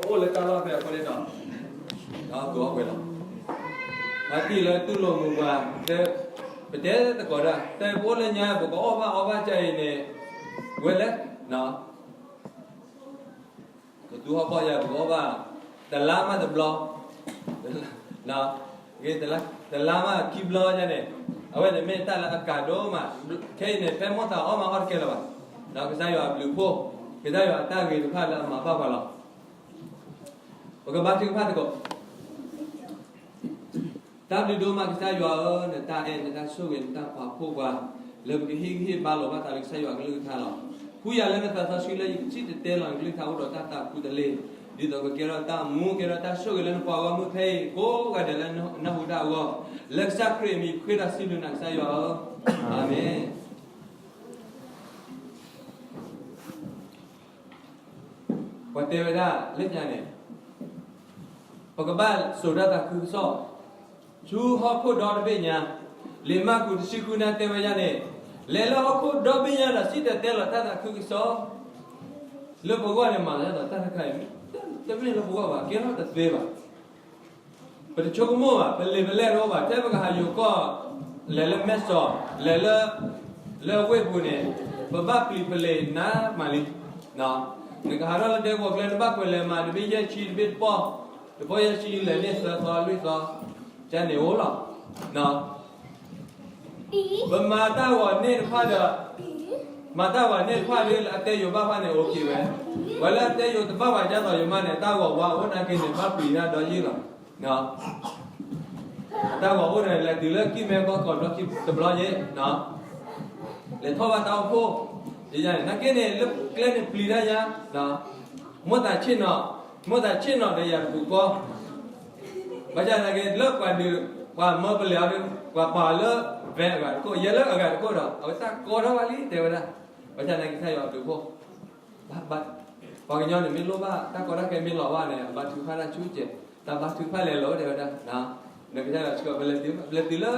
အိၣ်လၢတၢ်လီၢ်ဖဲအဃိန့ၣ်ဒီး, ဒီးကအိၣ်ဝဲလီၤ. အတံၢ်လၢတူၢ်လိာ်မုာ်ပှၤ, ပတဲသကိးတၢ်, တၢ်ပအိၣ်လၢညါ ပကအီၣ်ဘၣ်အီဘၣ်ကၢ်အံၤန့ၣ်, ဝဲလဲၣ်, ကသူဟီၣ်ဘီၣ်ယၤ ပကအီၣ်ဘၣ်, တလါမးတဘျီ, တလါမးခံဘျီယၤန့ၣ်, အဝဲန့ၣ်မ့ၢ်တၢ်လၢအကါဒိၣ်မး, ခဲအံၤန့ၣ် ဖဲမိၢ်သးအီၣ်မးအီၣ်တကဲလၢၤဘၣ်, ဒီးကစၢ်ယွၤအဘျုးအဖှိၣ်, ကစၢ်ယွၤအတၢ်ဂ့ၤတဖၣ်လၢအမၤဘၣ်ပှၤလီၤ. ပကဘါထုကဖၣ်သကိး. တၢ်ဘျုးဒိၣ်မးကစၢ်ယွၤဧၢ, နတၢ်အဲၣ် နတၢ်ဆိၣ်ဂ့ၤ နတၢ်ပာ်ဖှိၣ်ပှၤ, လၢပကဟ့ၣ်ဂံၢ်ဟ့ၣ်ဘါလိာ်ဘၣ်သးလၢကစၢ်ယွၤအကလုၢ်ကထါလီၤ. ဃုယၤလၢနသးစီဆှံလၢယကစံၣ်တဲၤတဲလီၤနကလုၢ်ကထါအိၣ်ဒီးတၢ်သးခူတလ့ၢ်, ဒ်သိးကကဲထီၣ်တၢ်မူ ကဲထီၣ်တၢ်ဆိၣ်ဂ့ၤလၢနပှၤဂီၢ်မုၢ်ဖဲအံၤကိးဂၤဒဲးလၢနနၢ်ဟူတၢ်အဂီၢ်, လၢကစၢ်ခရံာ်အမံၤ ပဃ့ဒီးစံးဘျုးနၤကစၢ်ယွၤဧၢ, အၤမ့ၣ်. ပှၤတဲဝဲဒၣ်လၢညါန့ၣ်, ပကဘၣ်စိာ်တၢ်သးခုကစီၣ်, ဆူဟီၣ်ခိၣ်ဒီတဘ့ၣ်ညါ, လံာ်မၢ်ကူးတဆံဃုန့ၣ်တဲဝဲဒၣ်န့ၣ်, လဲၤလၢဟီၣ်ခိၣ်ဒီဘ့ၣ်ညါဒီးစံၣ်တဲၤတဲလီၤတၢ်သးခုကစီၣ်, လၢပဂီၢ်န့ၣ်မၤလၢတၢ်တခါအံၤ, တမ့ၢ်လၢပဂီၢ်ဘၣ် ကဲထီၣ်တသ့ဘၣ်. ပတဆိကမိၣ်ဘၣ်, ပလံာ်ပလဲၢ်တအိၣ်ဘၣ်, ထဲပကဟးယိၤကီၢ်, လဲၤလၢမဲၢ်စီး, လဲၤလၢ, လၢဝ့ၢ်ပူၤန့ၣ်, ပဘၣ်ပျံၤပလံာ်နးမးလံ. နကဟးထီၣ်လၢဒဲကဝီၤကျဲ နဘၣ်ကွဲးလဲၤမၤတဘ့ၣ်ယဲၢ်ဆံတဘ့ၣ်တပီၢ်, တပီၢ်ယဲၢ်ဆံလဲၤန့ၢ်သၢသီလွံၢ်သီ, ကန့ၣ်အိၣ်လီၤ. ပမၤတၢ်ဂီၤန့ၢ်တဖၣ်ဒီး, မၤတၢ်ဂီၤန့ၢ်တဖၣ်ဒီးလၢအတဲယိၤဘၣ်ဖၣ်န့ၣ် အိၣ်က့ၤဝဲ, ပှၤလၢအတဲယိၤတဘၣ်ဘၣ်ဒ်သိးယမါန့ၣ် တၢ်ဂီၤဝါအိၣ်နာ်က့န့ၣ် ဘၣ်ပျံၤတၢ်ဒီးယ့ၢ်လီၤ. အတၢ်ဂီၤအိၣ်ဒီး လဲၤတုၤလၢကံၢ်မဲဘီကီၢ်ဘျီခံတဘျီယဲၢ်, လဲၤထီၣ်ဘၣ်တၢ်အိၣ်ဖှိၣ်, ယယါန့ၣ် နာ်က့န့ၣ် လၢကျဲန့ၣ်ပျံၤတၢ်ယါ, မိၢ်သးဆ့ၣ်နီၤ, မိၢ်သးဆ့ၣ်နီၤဒီးယၤတပူၤဃီ, ဘၣ်ဆၣ်သနာ်က့ လၢပှၤဒုး, ပှၤမၢပလဲၤအီၤဒီး ပှၤပာ်လၢ van အဂၤတခိၣ်, ယဲလၢအဂၤတခိၣ်ဒီး အဝဲတၢ်ကီထီၣ်ဘၣ်လံတဲဝဲဒၣ်, ဘၣ်ဆၣ်သနာ်က့ ကစၢ်ယွၤအဘျုးအဖှိၣ် ပှၤကညီန့ၣ်မ့ၢ်လိၣ်ဘၣ် တၢ်ကီတၢ်ခဲမ့ၢ်လီၤဘၣ်န့ၣ် အဘါထုကဖၣ်တၢ်ဆူကဲး, တၢ်ဘါထုကဖၣ်လဲၤလီၤတဲဝဲဒၣ်, နကစၢ်ယွၤဆှၢ ပလဲၤတုၤလၢ,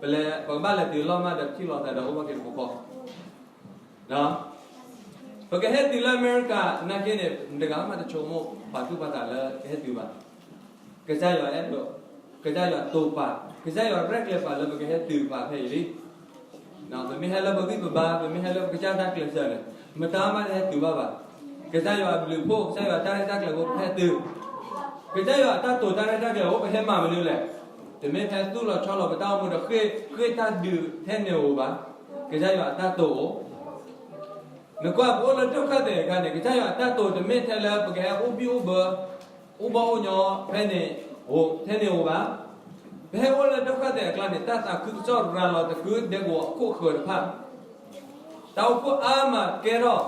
ပလဲၤ, ပကဘၣ်လဲၤတုၤလီၤမးဒီးထံၣ်လိာ်သးဒီးအိၣ်ဘၣ်က့ၤတပူၤဃီ ပကဟဲတုၤလၢအမဲရကၤနာ်က့န့ၣ် တဂၤမးတဆိကမိၣ်ပာ်သူၣ်ပာ်သးလၢကဟဲတုၤဘၣ်. ကစၢ်ယွၤအဲၣ်ဒိး, ကစၢ်ယွၤတိာ်ပာ်, ကစၢ်ယွၤရဲၣ်ကျဲၤပာ်လၢပကဟဲတုၤပာ်ဖဲအံၤလံ. ပမ့ၢ်ဟဲလၢပဂံၢ်ပဘါ, ပမ့ၢ်ဟဲလၢပကစၢ်တၢ်ကျဲးစၢးန့ၣ် မတၤမးတဟဲတုၤဘၣ်ဘၣ်. ကစၢ်ယွၤအဘျုးအဖှိၣ်, ကစၢ်ယွၤတၢ်ရဲၣ်တၢ်ကျဲၤဖိပဟဲတုၤ, ကစၢ်ယွၤအတၢ်တိာ်တၢ်ရဲၣ်တၢ်ကျဲၤဖိပဟဲမၤမနုၤလဲၣ်. တမ့ၢ်ထဲသူၣ်လီၤဆီလီၤပတၢ်အိၣ်မူဒီးဃ့ၢ်တၢ်ဒုးထဲန့ၣ်ဧိၤဘၣ်. ကစၢ်ယွၤအတၢ်တိာ်အိၣ် နကွၢ်ပအိၣ်လၢဒုက္ခသည်အခါန့ၣ် ကစၢ်ယွၤအတၢ်တိာ်တမ့ၢ်ထဲလၢပကဟဲအိၣ်ဘံၣ်အိၣ်ဘၢ, အိၣ်ဘီအိၣ်ညီဖဲန့ၣ်, ထဲန့ၣ်ဧိၤဘၣ်. ပဟဲအိၣ်လၢဒုက္ခသည်အကျါန့ၣ် တၢ်သးခုကစီၣ်ရၤလီၤသကုၤဒဲကဝီၤအခိၣ်ဃၢၤတဖၣ်, တၢ်အိၣ်ဖှိၣ်အါမးကဲထီၣ်,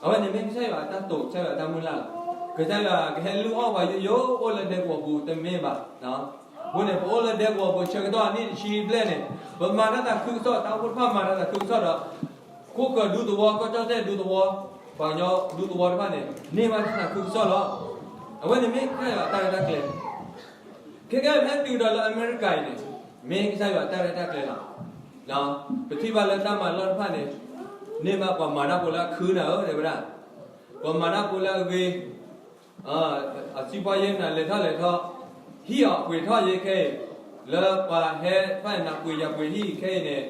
အဝဲန့ၣ်မ့ၢ်ကစၢ်ယွၤအတၢ်တိာ် ကစၢ်ယွၤအတၢ်မုၢ်လၢ်လီၤ. ကစၢ်ယွၤကဟဲလုၢ်အီၣ်ပှၤယိယိအိၣ်လၢဒဲကဝီၤပူၤတမ့ၢ်ဘၣ်. အဃိန့ၣ် ပအိၣ်လၢဒဲကဝီၤပူၤဆၢကတီၢ်အနံၣ်တဆံဘျဲၣ်န့ၣ် ပမၤတၢ်သးခုကစီၣ်, တၢ်အိၣ်ဖှိၣ်တဖၣ်မၤတၢ်သးခုကစီၣ်ဒီး ခိၣ်ဃၢၤဒူသဝီ, ကီၢ်ကၠီၣ်တဲၣ်ဒူသဝီ, ပှၤကညီဒူသဝီတဖၣ်န့ၣ် န့ၢ်ဘၣ်တၢ်သးခုကစီၣ်လီၤ. အဝဲန့ၣ်မ့ၢ်ကစၢ်ယွၤအတၢ်ရဲၣ်တၢ်ကျဲၤ. ခဲကနံၣ်အံၤ ပဟဲတုၤဒီးလၢအမဲရကၤအံၤန့ၣ် မ့ၢ်ကစၢ်ယွၤအတၢ်ရဲၣ်တၢ်ကျဲၤလီၤ. ပထံၣ်ဘၣ်လၢတၢ်မၤလီၢ်တဖၣ်န့ၣ် န့ၢ်ဘၣ်ပှၤမၤတၢ်ဖိလၢအခုနၤဧၢ တဲဝဲဒၣ်, ပှၤမၤတၢ်ဖိလၢအဂ့ၤ, အစံးပှၤယဲနၤလဲၤထီၣ်လဲၤထီ, ဟံၣ်အီၤပှ့ၤထီၣ်ယဲခဲအံၤ, လၢပှၤဟဲတဖၣ်န့ၣ် နၤပှ့ၤယၤပှ့ၤဟံၣ်ခဲအံၤန့ၣ်,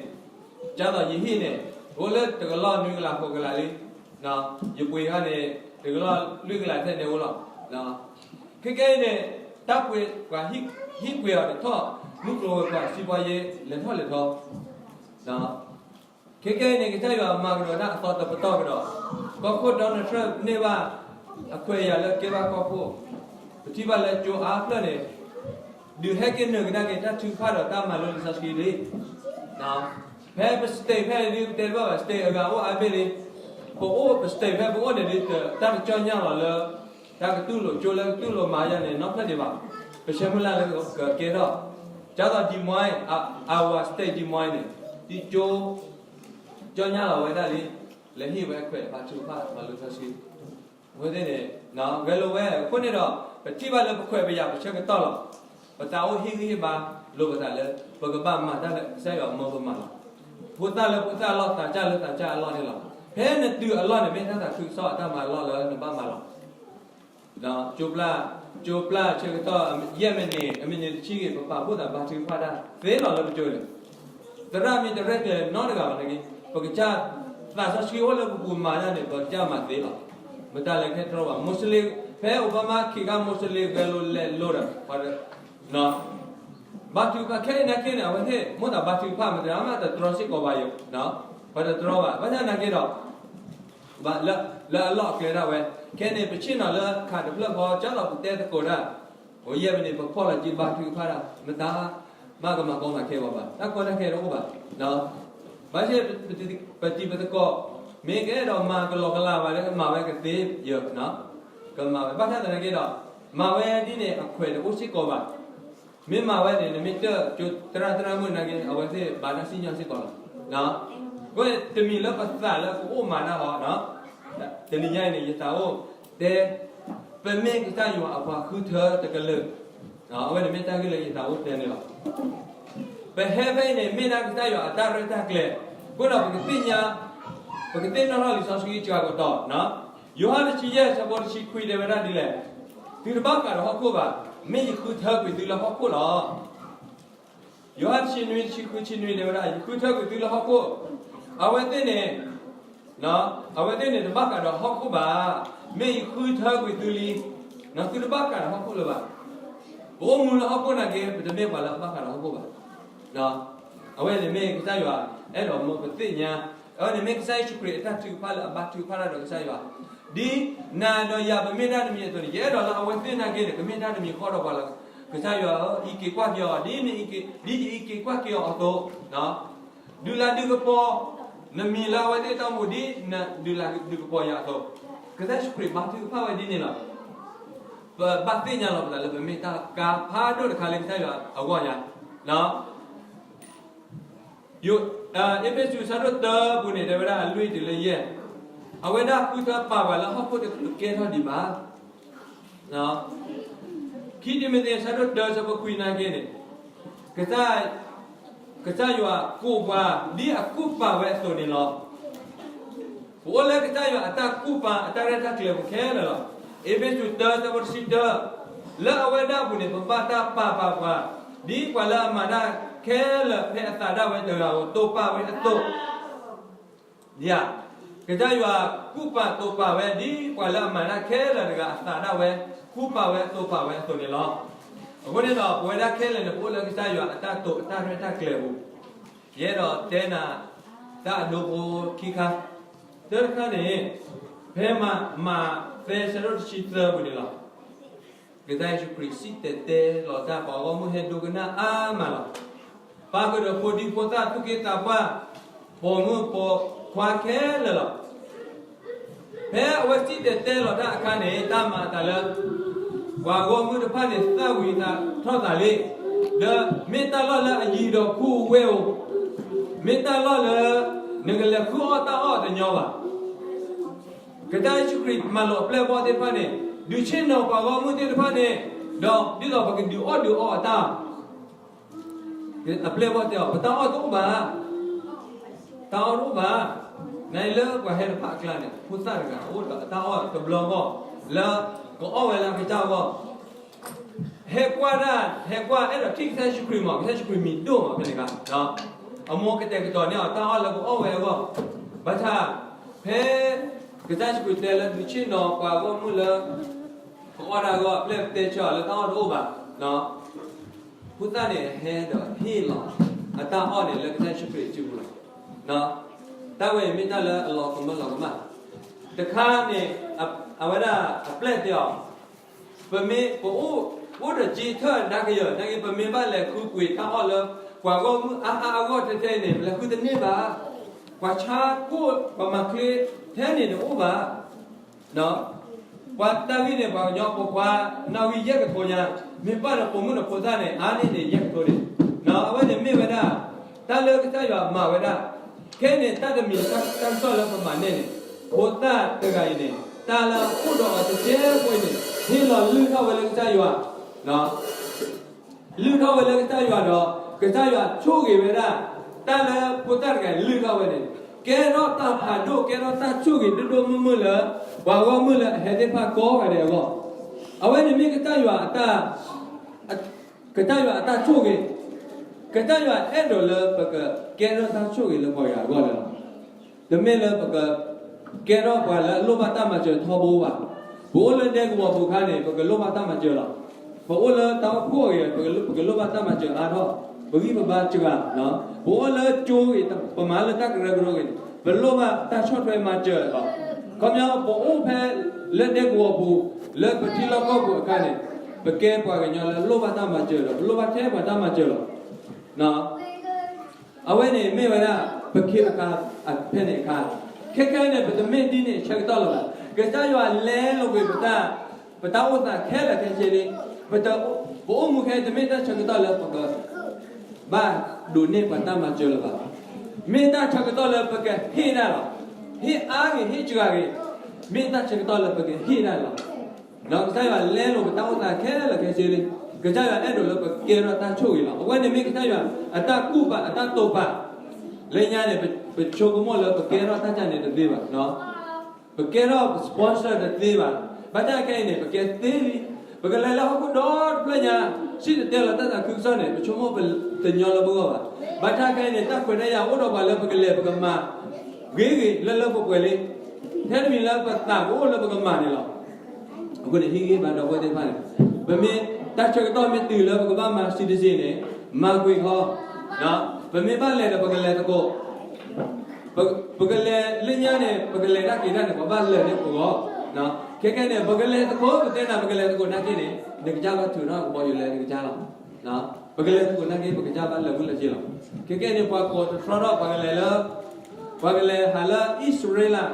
ကၢ်သိးယဟံၣ်န့ၣ် အိၣ်လၢတကလီၢ်နွံကလးဃိးကလးလံ. ယပှ့ၤခါန့ၣ် တကလီၢ်လွံၢ်ကလးထဲန့ၣ်အိၣ်လီၤ. ခဲကနံၣ်အံၤန့ၣ် တၢ်ပှ့ၤပှၤဟံၣ်ပှ့ၤအီၤတထီၣ်, မုၢ်ကျိၤဝဲၤကွာ်စံးပှၤယဲလဲၤထီၣ်လဲၤထီ ခဲကနံၣ်အံၤန့ၣ် ကစၢ်ယွၤမၤကဒီးတၢ်အသီတပတီၢ်ကဒီး, ကီၢ်ခိၣ် Donald Trump န့ၢ်ဘၣ်အခွဲးအယာ်လၢကဲဘၣ်ကီၢ်ခိၣ်, ပထံၣ်ဘၣ်လၢကၠိအါဖျၢၣ်န့ၣ် ဒုးဟဲက့ၤနုာ်ကဒါက့ၤတၢ်ထုကဖၣ်ဒီးတၢ်မၤလိလံာ်စီဆှံလံ. ဖဲပ state ဖဲအံၤဒုး ပတဲတဘၣ်ဘၣ် state အဂၤအိၣ်အါဘ့ၣ်လံ. ပအိၣ်ပ state ဖဲပအိၣ်န့ၣ်ဒုး တၢ်ကစီၣ်ညါလီၤလၢ တၢ်ကတူၢ်လိာ်ကၠိလၢကတူၢ်လိာ်မၤယၤန့ၣ် နီဖျၢၣ်ဒံးဘၣ်. ပဆၢမုၢ်လၢ်လၢကကဲထီၣ်, ကၢ်သိး Des Moines, Iowa State Des Moines န့ၣ် ဒ်ကၠိ ကၠီညါလီၤဝဲဒၣ်လံ, လဲၤဟ့ၣ်ဝဲခွဲးတဖၣ်ထုကဖၣ်မၤလိလံာ်စီဆှံ. အဃိသ့ၣ်န့ၣ် ဂဲၤလိာ်ဝဲ, အဃိန့ၣ်ဒီး ပထံၣ်ဘၣ်လၢပခွဲးပယာ်ပဆၢကတီၢ်လီၤ. ပသးအိၣ်ဟ့ၣ်ဂံၢ်ဟ့ၣ်ဘါလိာ်ပသးလၢ ပကဘၣ်မၤတၢ်လၢကစၢ်ယွၤမၢပမၤလီၤ. ဖိသၣ်လၢဖိသၣ်အလီၢ်, သးစၢ်လၢသးစၢ်အလီၢ်န့ၣ်လီၤ. ဖဲနတုၤအလီၢ်န့ၣ် မ့ၢ်တၢ်သးခုကစီၣ်အတၢ်မၤအလီၢ်လၢနဘၣ်မၤလီၤ. ကၠိပျၢ်, ကၠိပျၢ်ဆၢကတီၢ် ယဲၢ်မံးနံး, အမံးနံးတဆံဂ့ၤ ပပာ်ဖှိၣ်သးဘါထုကဖၣ်တၢ်သ့လီၤလၢပကၠိန့ၣ်, သရၣ်မ့ၢ်တရဲၣ်ကျဲၤနီတဂၤဘၣ်န့ၣ်, ပကစၢ်သးစီဆှံအိၣ်လၢပပူၤမၤတၢ်န့ၣ် ပကစၢ်မၤသ့လီၤ. မတၤလဲၤခဲတြီဘၣ်, မိၢ်စလ့, ဖဲအိၣ်ဘၣ်မးခံခါ မိၢ်စလ့ဂဲၤလိာ်လဲၤလိာ်ဒီး ဘါထုကဖၣ်ခဲအံၤနာ်က့န့ၣ် အဝဲသ့ၣ်မိၣ်သးဘါထုကဖၣ် မတၤမးတတြီစ့ၢ်ကီးဘၣ်ယိာ်, ပတတြီဘၣ်. ဘၣ်ဆၣ်နာ်က့ဒီး လၢအလီၢ်အကျဲဒၣ်ဝဲ, ခဲန့ၣ် ပဆ့ၣ်နီၤလၢခးတဖျၢၣ်ဃီ ကၠီလီၤပတဲသကိးတၢ်, အိၣ်ယဲၢ်မံးနံး ပဖီၣ်လီၤက့ၤဘါထုကဖၣ်တၢ်, မတၤမးကမၤကီမၤခဲဘၣ်ဘၣ်, တၢ်ကီတၢ်ခဲတအိၣ်ဘၣ်. ဘၣ်ဆၣ် ပတံၤပသကိး မ့ၢ်ကအဲၣ်ဒိးမၤကလီကလီဘၣ်လၢကမၤဝဲကသ့ယဲၢ်, ကမၤဝဲ ဘၣ်ဆၣ်သနာ်က့ဒီး မၤဝဲဒ်န့ၣ်အခွဲးတအိၣ်စ့ၢ်ကီးဘၣ်. မ့ၢ်မၤဝဲန့ၣ် နမ့ၢ်တၢၣ်ကၠိသရၣ်သရၣ်မုၣ်နာ်က့ အဝဲသ့ၣ်ဘါတၢ်စံၣ်ညီၣ်စ့ၢ်ကီးလီၤ. အဃိန့ၣ် တမံၤလၢပသးလၢပအိၣ်မၤတၢ်ဟီ, တနံၤညါအံၤန့ၣ် ယသးအိၣ်တဲ ပမ့ၢ်ကစၢ်ယွၤအပှၤဃုထၢတကလုာ်, အဝဲန့ၣ်မ့ၢ်တၢ်ဂ့ၢ်လၢယသးအိၣ်တဲန့ၣ်လီၤ. ပဟဲဖဲအံၤန့ၣ် မ့ၢ်ဒၣ်ကစၢ်ယွၤအတၢ်ရဲၣ်တၢ်ကျဲၤ, အဃိဒီးပကသ့ၣ်ညါ, ပကသ့ၣ်နီၣ်ထီၣ်လံာ်စီဆှံစှၤကတီၢ်, ယိၤဟၣ်တဆံယဲၢ် ဆၢဖိတဆံခွံတဲဝဲဒၣ်ဒ်လဲၣ်, သုတဘၣ်ဃးဒီးဟီၣ်ခိၣ်ဘၣ်, မ့ၢ်ယဃုထၢကွံာ်သုလၢဟီၣ်ခိၣ်လီၤ. ယိၤဟၣ်တဆံနွံ တဆံဃု တဆံနွံတဲဝဲဒၣ် ယဃုထၢကွံာ်သုလၢဟီၣ်ခိၣ်, အဝဲသ့ၣ်န့ၣ် အဝဲသ့ၣ်န့ၣ်တဘၣ်ဃးဒီးဟီၣ်ခိၣ်ဘၣ်, မ့ၢ်ယဃုထၢကွံာ်သုလံ, သုတဘၣ်ဃးဒီးဟီၣ်ခိၣ်လၢၤဘၣ်. ပအိၣ်မူလၢဟီၣ်ခိၣ်နာ်က့ ပတမ့ၢ်ပှၤလၢအဘၣ်ဃးဒီးဟီၣ်ခိၣ်ဘၣ်. အဝဲန့ၣ်မ့ၢ်ကစၢ်ယွၤအဲၣ်ဒိးမၢပသ့ၣ်ညါ, အဝဲန့ၣ်မ့ၢ်ကစၢ်ယ့ၣ်ၡူးခရံာ်အတၢ်ထုကဖၣ်လၢအဘါထုကဖၣ်တၢ်ဒီးကစၢ်ယွၤ, ဒ်နၤဒီးယၤပမ့ၢ်တၢ်တမံၤအသိးန့ၣ် ယအဲၣ်ဒိးလၢအဝဲသ့ၣ်နာ်က့န့ၣ် ကမ့ၢ်တၢ်တမံၤဃီဒီးပှၤလၢ ကစၢ်ယွၤဧၢ, အံးက့ၤကွၢ်က့ၤအီၤ, ဒ်နအံးက့ၤ, ဒ်ယအံးက့ၤကွၢ်က့ၤအီၤအသိး, ဒုးလၤဒုးကပီၤ နမံၤလၢအဝဲသ့ၣ်တၢ်အိၣ်မူ ဒ်နဒုးလၤဒုးကပီၤယၤအသိး, ကစၢ်ယ့ၣ်ၡူးခရံာ်ဘါထုကဖၣ်ဝဲဒ်န့ၣ်လီၤ. ပဘၣ်သ့ၣ်ညါလီၤပသးလၢပမ့ၢ်တၢ်ကါဖးဒိၣ်တခါလၢကစၢ်ယွၤအဂီၢ်ညါ. အ့းဖ့းစူး ဆၢဒိၣ်တၢ အပူၤန့ၣ်တဲဝဲဒၣ်အလွံၢ်တုၤလၢယဲၢ်, အဝဲဒၣ်ဃုထၢပာ်ပှၤလၢဟီၣ်ခိၣ်တကလုာ်ကဲထီၣ်ဒံးဘၣ်. ခံတံၤမသ့း ဆၢဒိၣ်တၢ ဆၢဖိခွံနာ်က့န့ၣ်, ကစၢ်ယွၤကူးပှၤ ဒ်အကူးပာ်ဝဲအသိးန့ၣ်လီၤ. ပအိၣ်လၢကစၢ်ယွၤအတၢ်ကူးပာ်အတၢ်ရဲၣ်တၢ်ကျဲၤပူၤခဲလၢာ်လီၤ. အ့းဖ့းစူးတၢ ဆၢဖိတဆံတၢ, လၢအဝဲဒၣ်အပူၤန့ၣ် ပဘၣ်တၢ်ပာ်ပာ်ပှၤ ဒ်ပှၤလၢအမၤတၢ်ခဲလၢာ်ဖဲအသးဒၣ်ဝဲတဂၤဧိၤ တိာ်ပာ်ဝဲအသိး ယၤ, ကစၢ်ယွၤကူးပာ်တိာ်ပာ်ဝဲ ဒ်ပှၤလၢအမၤတၢ်ခဲလၢာ်တဂၤအသးဒၣ်ဝဲ ကူးပာ်ဝဲတိာ်ပာ်ဝဲအသိးန့ၣ်လီၤ. အဃိန့ၣ်ဒီး ပဝဲဒၣ်ခဲလၢာ်န့ၣ် ပအိၣ်လၢကစၢ်ယွၤအတၢ်တိာ်အတၢ်ရဲၣ်တၢ်ကျဲၤပူၤ, ယအဲၣ်ဒိးတဲနၤ တၢ်အဒိဖိခံခါ, တၢတခါန့ၣ်, ဖဲမး မးသဲ ဆၢဒိၣ်တဆံသၢပူၤန့ၣ်လီၤ. ကစၢ်ယ့ၣ်ၡူးခရံာ်စံၣ်တဲၤတဲလီၤတၢ် ပှၤဂီၢ်မုၢ်ဟဲဒိကနၣ်အါမးလီၤ. ပၢ်ဃုာ်ဒီးဖိဒံဖိသၣ် သူၣ်က့သးပှၢ်, ပိာ်မုၣ်ပိာ်ခွါခဲလၢာ်လီၤ. ဖဲအဝဲစံၣ်တဲၤတဲလီၤတၢ်အခါန့ၣ် တၢ်မၤအသးလၢ ပှၤဂီၢ်မုၢ်တဖၣ်န့ၣ် သၣ်ဝံၤသးထီၣ်သးလံ, ဒီးမ့ၢ်တၢ်လီၢ်လၢအယံၤဒီးခူဝဲဧိၤ, မ့ၢ်တၢ်လီၢ်လၢ နကလဲၤဃုအီၣ်တၢ်အီၣ်တညီဘၣ်. ကစၢ်ယ့ၣ်ၡူးခရံာ်မၤလိာ်အပျဲၢ်အဘီၣ်သ့ၣ်တဖၣ်န့ၣ်, ဒုးဆ့ၣ်နီၤပှၤဂီၢ်မုၢ်သ့ၣ်တဖၣ်န့ၣ်, ဒီးဒ်သိးပကဒုးအီၣ်ဒုးအီအတၢ် အပျဲၢ်အဘီၣ်တဲအီၤ ပတၢ်အီၣ်တအိၣ်ဘၣ်, တၢ်အီၣ်တအိၣ်ဘၣ်, နလၢပှၤဟဲတဖၣ်အကျါန့ၣ် ဖိသၣ်တဂၤအိၣ်ဒီးအတၢ်အီၣ်တဘျီဂီၢ် လၢကအီၣ်ဝဲလၢအကစၢ်အဂီၢ်, ဟဲကွၢ်ဒၣ် ဟဲကွၢ်အဲၣ်ဒိးထံၣ်ကစၢ်ယ့ၣ်ၡူးခရံာ်မး ကစၢ်ယ့ၣ်ၡူးခရံာ်မံၤဒိၣ်မးဖဲန့ၣ်အခါ, အမိၢ်ကတဲာ်ကတီၤန့ၢ်အီၤတၢ်အီၣ်လၢကအီၣ်ဝဲအဂီၢ်, ဘၣ်ဆၣ် ဖဲ ကစၢ်ယ့ၣ်ၡူးခရံာ်တဲလၢဒုးဆ့ၣ်နီၤပှၤဂီၢ်မုၢ်လၢ ကအီၣ်တၢ်အဂီၢ် အပျဲၢ်တဲဆၢအီၤလၢတၢ်အီၣ်တအိၣ်ဘၣ်, ဖိသၣ်န့ၣ်ဟဲဒီးဟ့ၣ်လီၤ အတၢ်အီၣ်န့ၣ်လၢကစၢ်ယ့ၣ်ၡူးခရံာ်စုပူၤလီၤ. တၢ်ဝဲအံၤမ့ၢ်တၢ်လၢအလီၤကမၢလီၤကမၣ်, တခါန့ၣ် အဝဲဒၣ်အပျဲၢ်တဲအီၤ, ပမ့ၢ်ပအိၣ် အိၣ်ဒီးစ့ထၢၣ်ဒါကယၢၤ နာ်က့ ပမ့ၢ်ဘၣ်လဲၤဃုကွံာ်တၢ်အီၣ်လၢ ပှၤဂီၢ်မုၢ်အါအါအဂီၢ်ထဲထဲအံၤန့ၣ် ပလဲၤဃုတန့ၢ်ဘၣ်, ပှၤဆါကိၣ် ပှၤမၤချ့ထဲန့ၣ်တအိၣ်ဘၣ် ပှၤတၢ်ဂ့ၢ်န့ၣ် ပှၤကညီပိာ်ခွါ နီၣ်ဂံၢ်ယဲၢ်ကထိညါ, မ့ၢ်ဘၣ်ဒီးပိာ်မုၣ်ဒီးဖိသၣ်န့ၣ် အါန့ၢ်န့ၣ်ယဲၢ်ကထိန့ၣ်, အဝဲန့ၣ်မ့ၢ်ဝဲဒၣ် တၢ်လၢကစၢ်ယွၤမၤဝဲဒၣ်, ခဲန့ၣ် တၢ်တမံၤတၢ်ကစီၣ်လၢပမၤန့ၢ်န့ၣ်, ဖိသၣ်တဂၤအံၤန့ၣ် တၢ်လၢအအိၣ်ဒီးအီၤတစဲးဖိအံၤန့ၣ် ဟ့ၣ်လီၤလုၢ်ထီၣ်ဝဲလၢကစၢ်ယွၤ လုၢ်ထီၣ်ဝဲလၢကစၢ်ယွၤဒီး ကစၢ်ယွၤဆိၣ်ဂ့ၤဝဲဒၣ် တၢ်လၢဖိသၣ်တဂၤအံၤလုၢ်ထီၣ်ဝဲန့ၣ်, ကဲထီၣ်တၢ်ဖးဒိၣ် ကဲထီၣ်တၢ်ဆိၣ်ဂ့ၤဒိၣ်ဒိၣ်မုၢ်မုၢ်လၢ ပှၤဂီၢ်မုၢ်လၢအဟဲသ့ၣ်တဖၣ်ကိးဂၤဒဲးအဂီၢ်, အဝဲန့ၣ်မ့ၢ်ကစၢ်ယွၤအတၢ်, ကစၢ်ယွၤအတၢ်ဆိၣ်ဂ့ၤ, ကစၢ်ယွၤအဲၣ်ဒိးလၢပကကဲထီၣ်တၢ်ဆိၣ်ဂ့ၤလၢပှၤဂၤအဂီၢ်လီၤ. တမ့ၢ်လၢပကကဲထီၣ်ပှၤလၢအလိၣ်ဘၣ်တၢ်မၤစၢၤထီဘိဘၣ်. ပအိၣ်လၢဒဲကဝီၤပူၤအခါန့ၣ် ပကလိၣ်ဘၣ်တၢ်မၤစၢၤလီၤ. ပအိၣ်လၢတၢ်အိၣ်ဖှိၣ်အဂ့ၤ ပကလိၣ်ဘၣ်တၢ်မၤစၢၤအါထီၣ်, ပဂံၢ်ပဘါစှၤ, ပအိၣ်လၢကၠိဂ့ၤ ပမၤလၢတၢ်ကရၢကရိဂ့ၤန့ၣ် ပလိၣ်ဘၣ်တၢ်ဆီၣ်ထွဲမၤစၢၤလီၤ. ခီပညီ ပအိၣ်ဖဲလၢဒဲကဝီၤပူၤ လၢပထံလီၢ်ကီၢ်ပူၤအခါန့ၣ် ပကဲပှၤကညီလၢလိၣ်ဘၣ်တၢ်မၤစၢၤဒီး ပလိၣ်ဘၣ်ထဲပှၤတၢ်မၤစၢၤလီၤ. အဝဲန့ၣ်မ့ၢ်ဝဲဒၣ် ပခ့ပခါဖဲန့ၣ်အခါ, ခဲခဲအံၤန့ၣ် ပတမ့ၢ်ဒ်န့ၣ်အဆၢကတီၢ်လၢၤဘၣ်. ကစၢ်ယွၤလဲလိာ်ကွံာ်ပတၢ်, ပတၢ်အိၣ်သးခဲလၢာ်ခဲဆ့လံ. ပတ, ပအိၣ်မူခဲအံၤတမ့ၢ်တၢ်ဆၢကတီၢ်လၢပက ဘၣ်ဒိးန့ၢ်ပှၤတၢ်မၤစၢၤလၢၤဘၣ်. မ့ၢ်တၢ်ဆၢကတီၢ်လၢပကဟ့ၣ်ဒၣ်လီၤ. ဟ့ၣ်အါဂ့ၤ ဟ့ၣ်စှၤဂ့ၤ, မ့ၢ်တၢ်ဆၢကတီၢ်လၢပကဟ့ၣ်ဒၣ်လီၤ. ဒီးကစၢ်ယွၤလဲလိာ်ပတၢ်အိၣ်သးခဲလၢာ်ခဲဆ့လံ. ကစၢ်ယွၤအဲၣ်ဒိးလၢပကဲထီၣ်တၢ်ဆိၣ်ဂ့ၤလီၤ. အဝဲန့ၣ်မ့ၢ်ကစၢ်ယွၤအတၢ်ကူၣ်ပာ် အတၢ်တိာ်ပာ်. လၢညါန့ၣ် ပဆိကမိၣ်လၢပကဲထီၣ်တၢ်ကန့ၣ်တသ့ဘၣ်. ပကဲထီၣ် sponsor တသ့ဘၣ်. ဘၣ်ဆၣ်ခဲအံၤန့ၣ် ပကဲသ့လံ. ပကလဲၤလၢဟီၣ်ခိၣ်ဒီတဖျၢၣ်ညါ, စံၣ်တဲၤတဲလီၤတၢ်သးခုကစီၣ်န့ၣ် ပဆိကမိၣ်ပတညီလၢပဂီၢ်ဘၣ်. ဘၣ်ဆၣ်ခဲအံၤန့ၣ် တၢ်ခွဲးတၢ်ယာ်အိၣ်ဒီးပှၤလၢပကလဲၤပကမၤ ဂ့ၤဂ့ၤလၢလၢပှဲၤပှဲၤလံ. ထဲတမံၤလၢပသးကအိၣ်လၢပကမၤန့ၣ်လီၤ. အဃိန့ၣ် ဟ့ၣ်ဂံၢ်ဟ့ၣ်ဘါဒီပုၢ်ဝဲၢ်သ့ၣ်တဖၣ်န့ၣ်, ပမ့ၢ်တၢ်ဆၢကတီၢ်မ့ၢ်တုၤလၢပကဘၣ်မၤ citizen န့ၣ်, မၤကွံာ်ဃီ, ပမ့ၢ်ဘၣ်လဲၤဒီးပကလဲၤသကိး, ပကလဲၤလၢညါန့ၣ် ပကလဲၤတၢ်က့ၤတၢ်န့ၣ် ပဘၣ်လဲၤန့ၢ်ပဂီၢ်. ခဲခဲန့ၣ် ပကလဲၤသကိး ပတဲနၤ ပကလဲၤသကိးနာ်က့န့ၣ် နကစၢ်ဘၣ်ထုးထီၣ်ကဘီယူၤလဲ နကစၢ်လီၤ. ပကလဲၤသကိးနာ်က့ ပကစၢ်ဘၣ်လၢာ်ဝံၤလၢာ်က့လီၤ. ခဲခဲန့ၣ် ပှၤကိးတတြီထီၣ် ပှၤကလဲၤလၢ, ပှၤကလဲၤဟးလၢအံၣ်စရ့လး,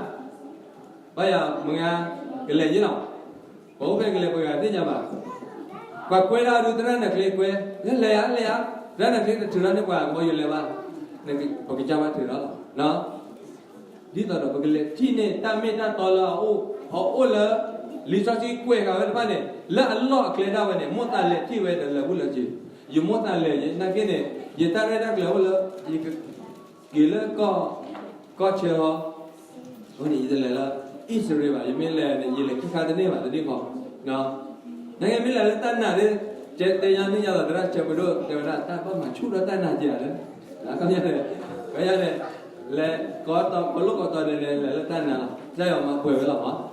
ဘၣ်ယၤမုၢ်ဂၤ ကလဲၤယ့လီၤ. ပှၤအိၣ်ဖဲကလဲၤပှၤဂၤသ့ၣ်ညါဘၣ်. ပှၤကွဲဒၣ်ဒုးသရၣ်နၢၤချ့ကွဲ, လဲၤလဲၤဧါ လဲၤဧါ, သရၣ်နၢၤချ့တထုးထီၣ်န့ၢ်ပှၤကဘီယူၤလဲဘၣ်, ပကစၢ်ဘၣ်ထုးထီၣ်လီၤ. ဒ်သိးဒီးပကလဲၤထံၣ်န့ၢ်တၢ်မ့ၢ်တၢ်တီလၢအအိၣ်, အအိၣ်လၢ လံာ်စီဆှံကွဲးဃာ်ဝဲတဖၣ်န့ၣ် လၢအလီၢ်အကျဲဒၣ်ဝဲန့ၣ် မိၣ်သးလဲၤထံၣ်ဝဲဒီးလၢာ်ဝံၤလၢာ်က့. ယမိၣ်သးလဲၤ ယနာ်က့န့ၣ် ယတၢ်ရဲၣ်တၢ်ကျဲၤအိၣ်လၢ ယက့ၤလၢ ကီၢ်ဆၢလီၤ. အဃိန့ၣ် ယတလဲၤလၢအံၣ်စရ့လးဘၣ်, ယမ့ၢ်လဲၤန့ၣ် ယလဲၤခံခါတန့ၢ်ဘၣ်တဒ်ဃီ. နကမ့ၢ်လဲၤလၢတၢ်နာ်ဒီး ကဲတဲညါန့ၢ်ယၤလီၤ သရၣ်ဆၢပဒိၣ်တဲဝဲဒၣ် တၢ်ဘၣ်မၤဆူၣ်ထီၣ်တၢ်နာ်က့ဧါလၢ, ခီပညီန့ၣ်, ခီပညီန့ၣ်, လဲၤကိးတီၤ ကိးလိၣ်ကိးတီၤန့ၣ် လဲၤလၢတၢ်နာ်လီၤ. ကစၢ်ယွၤမၤပှဲၤဝဲလီၤမး.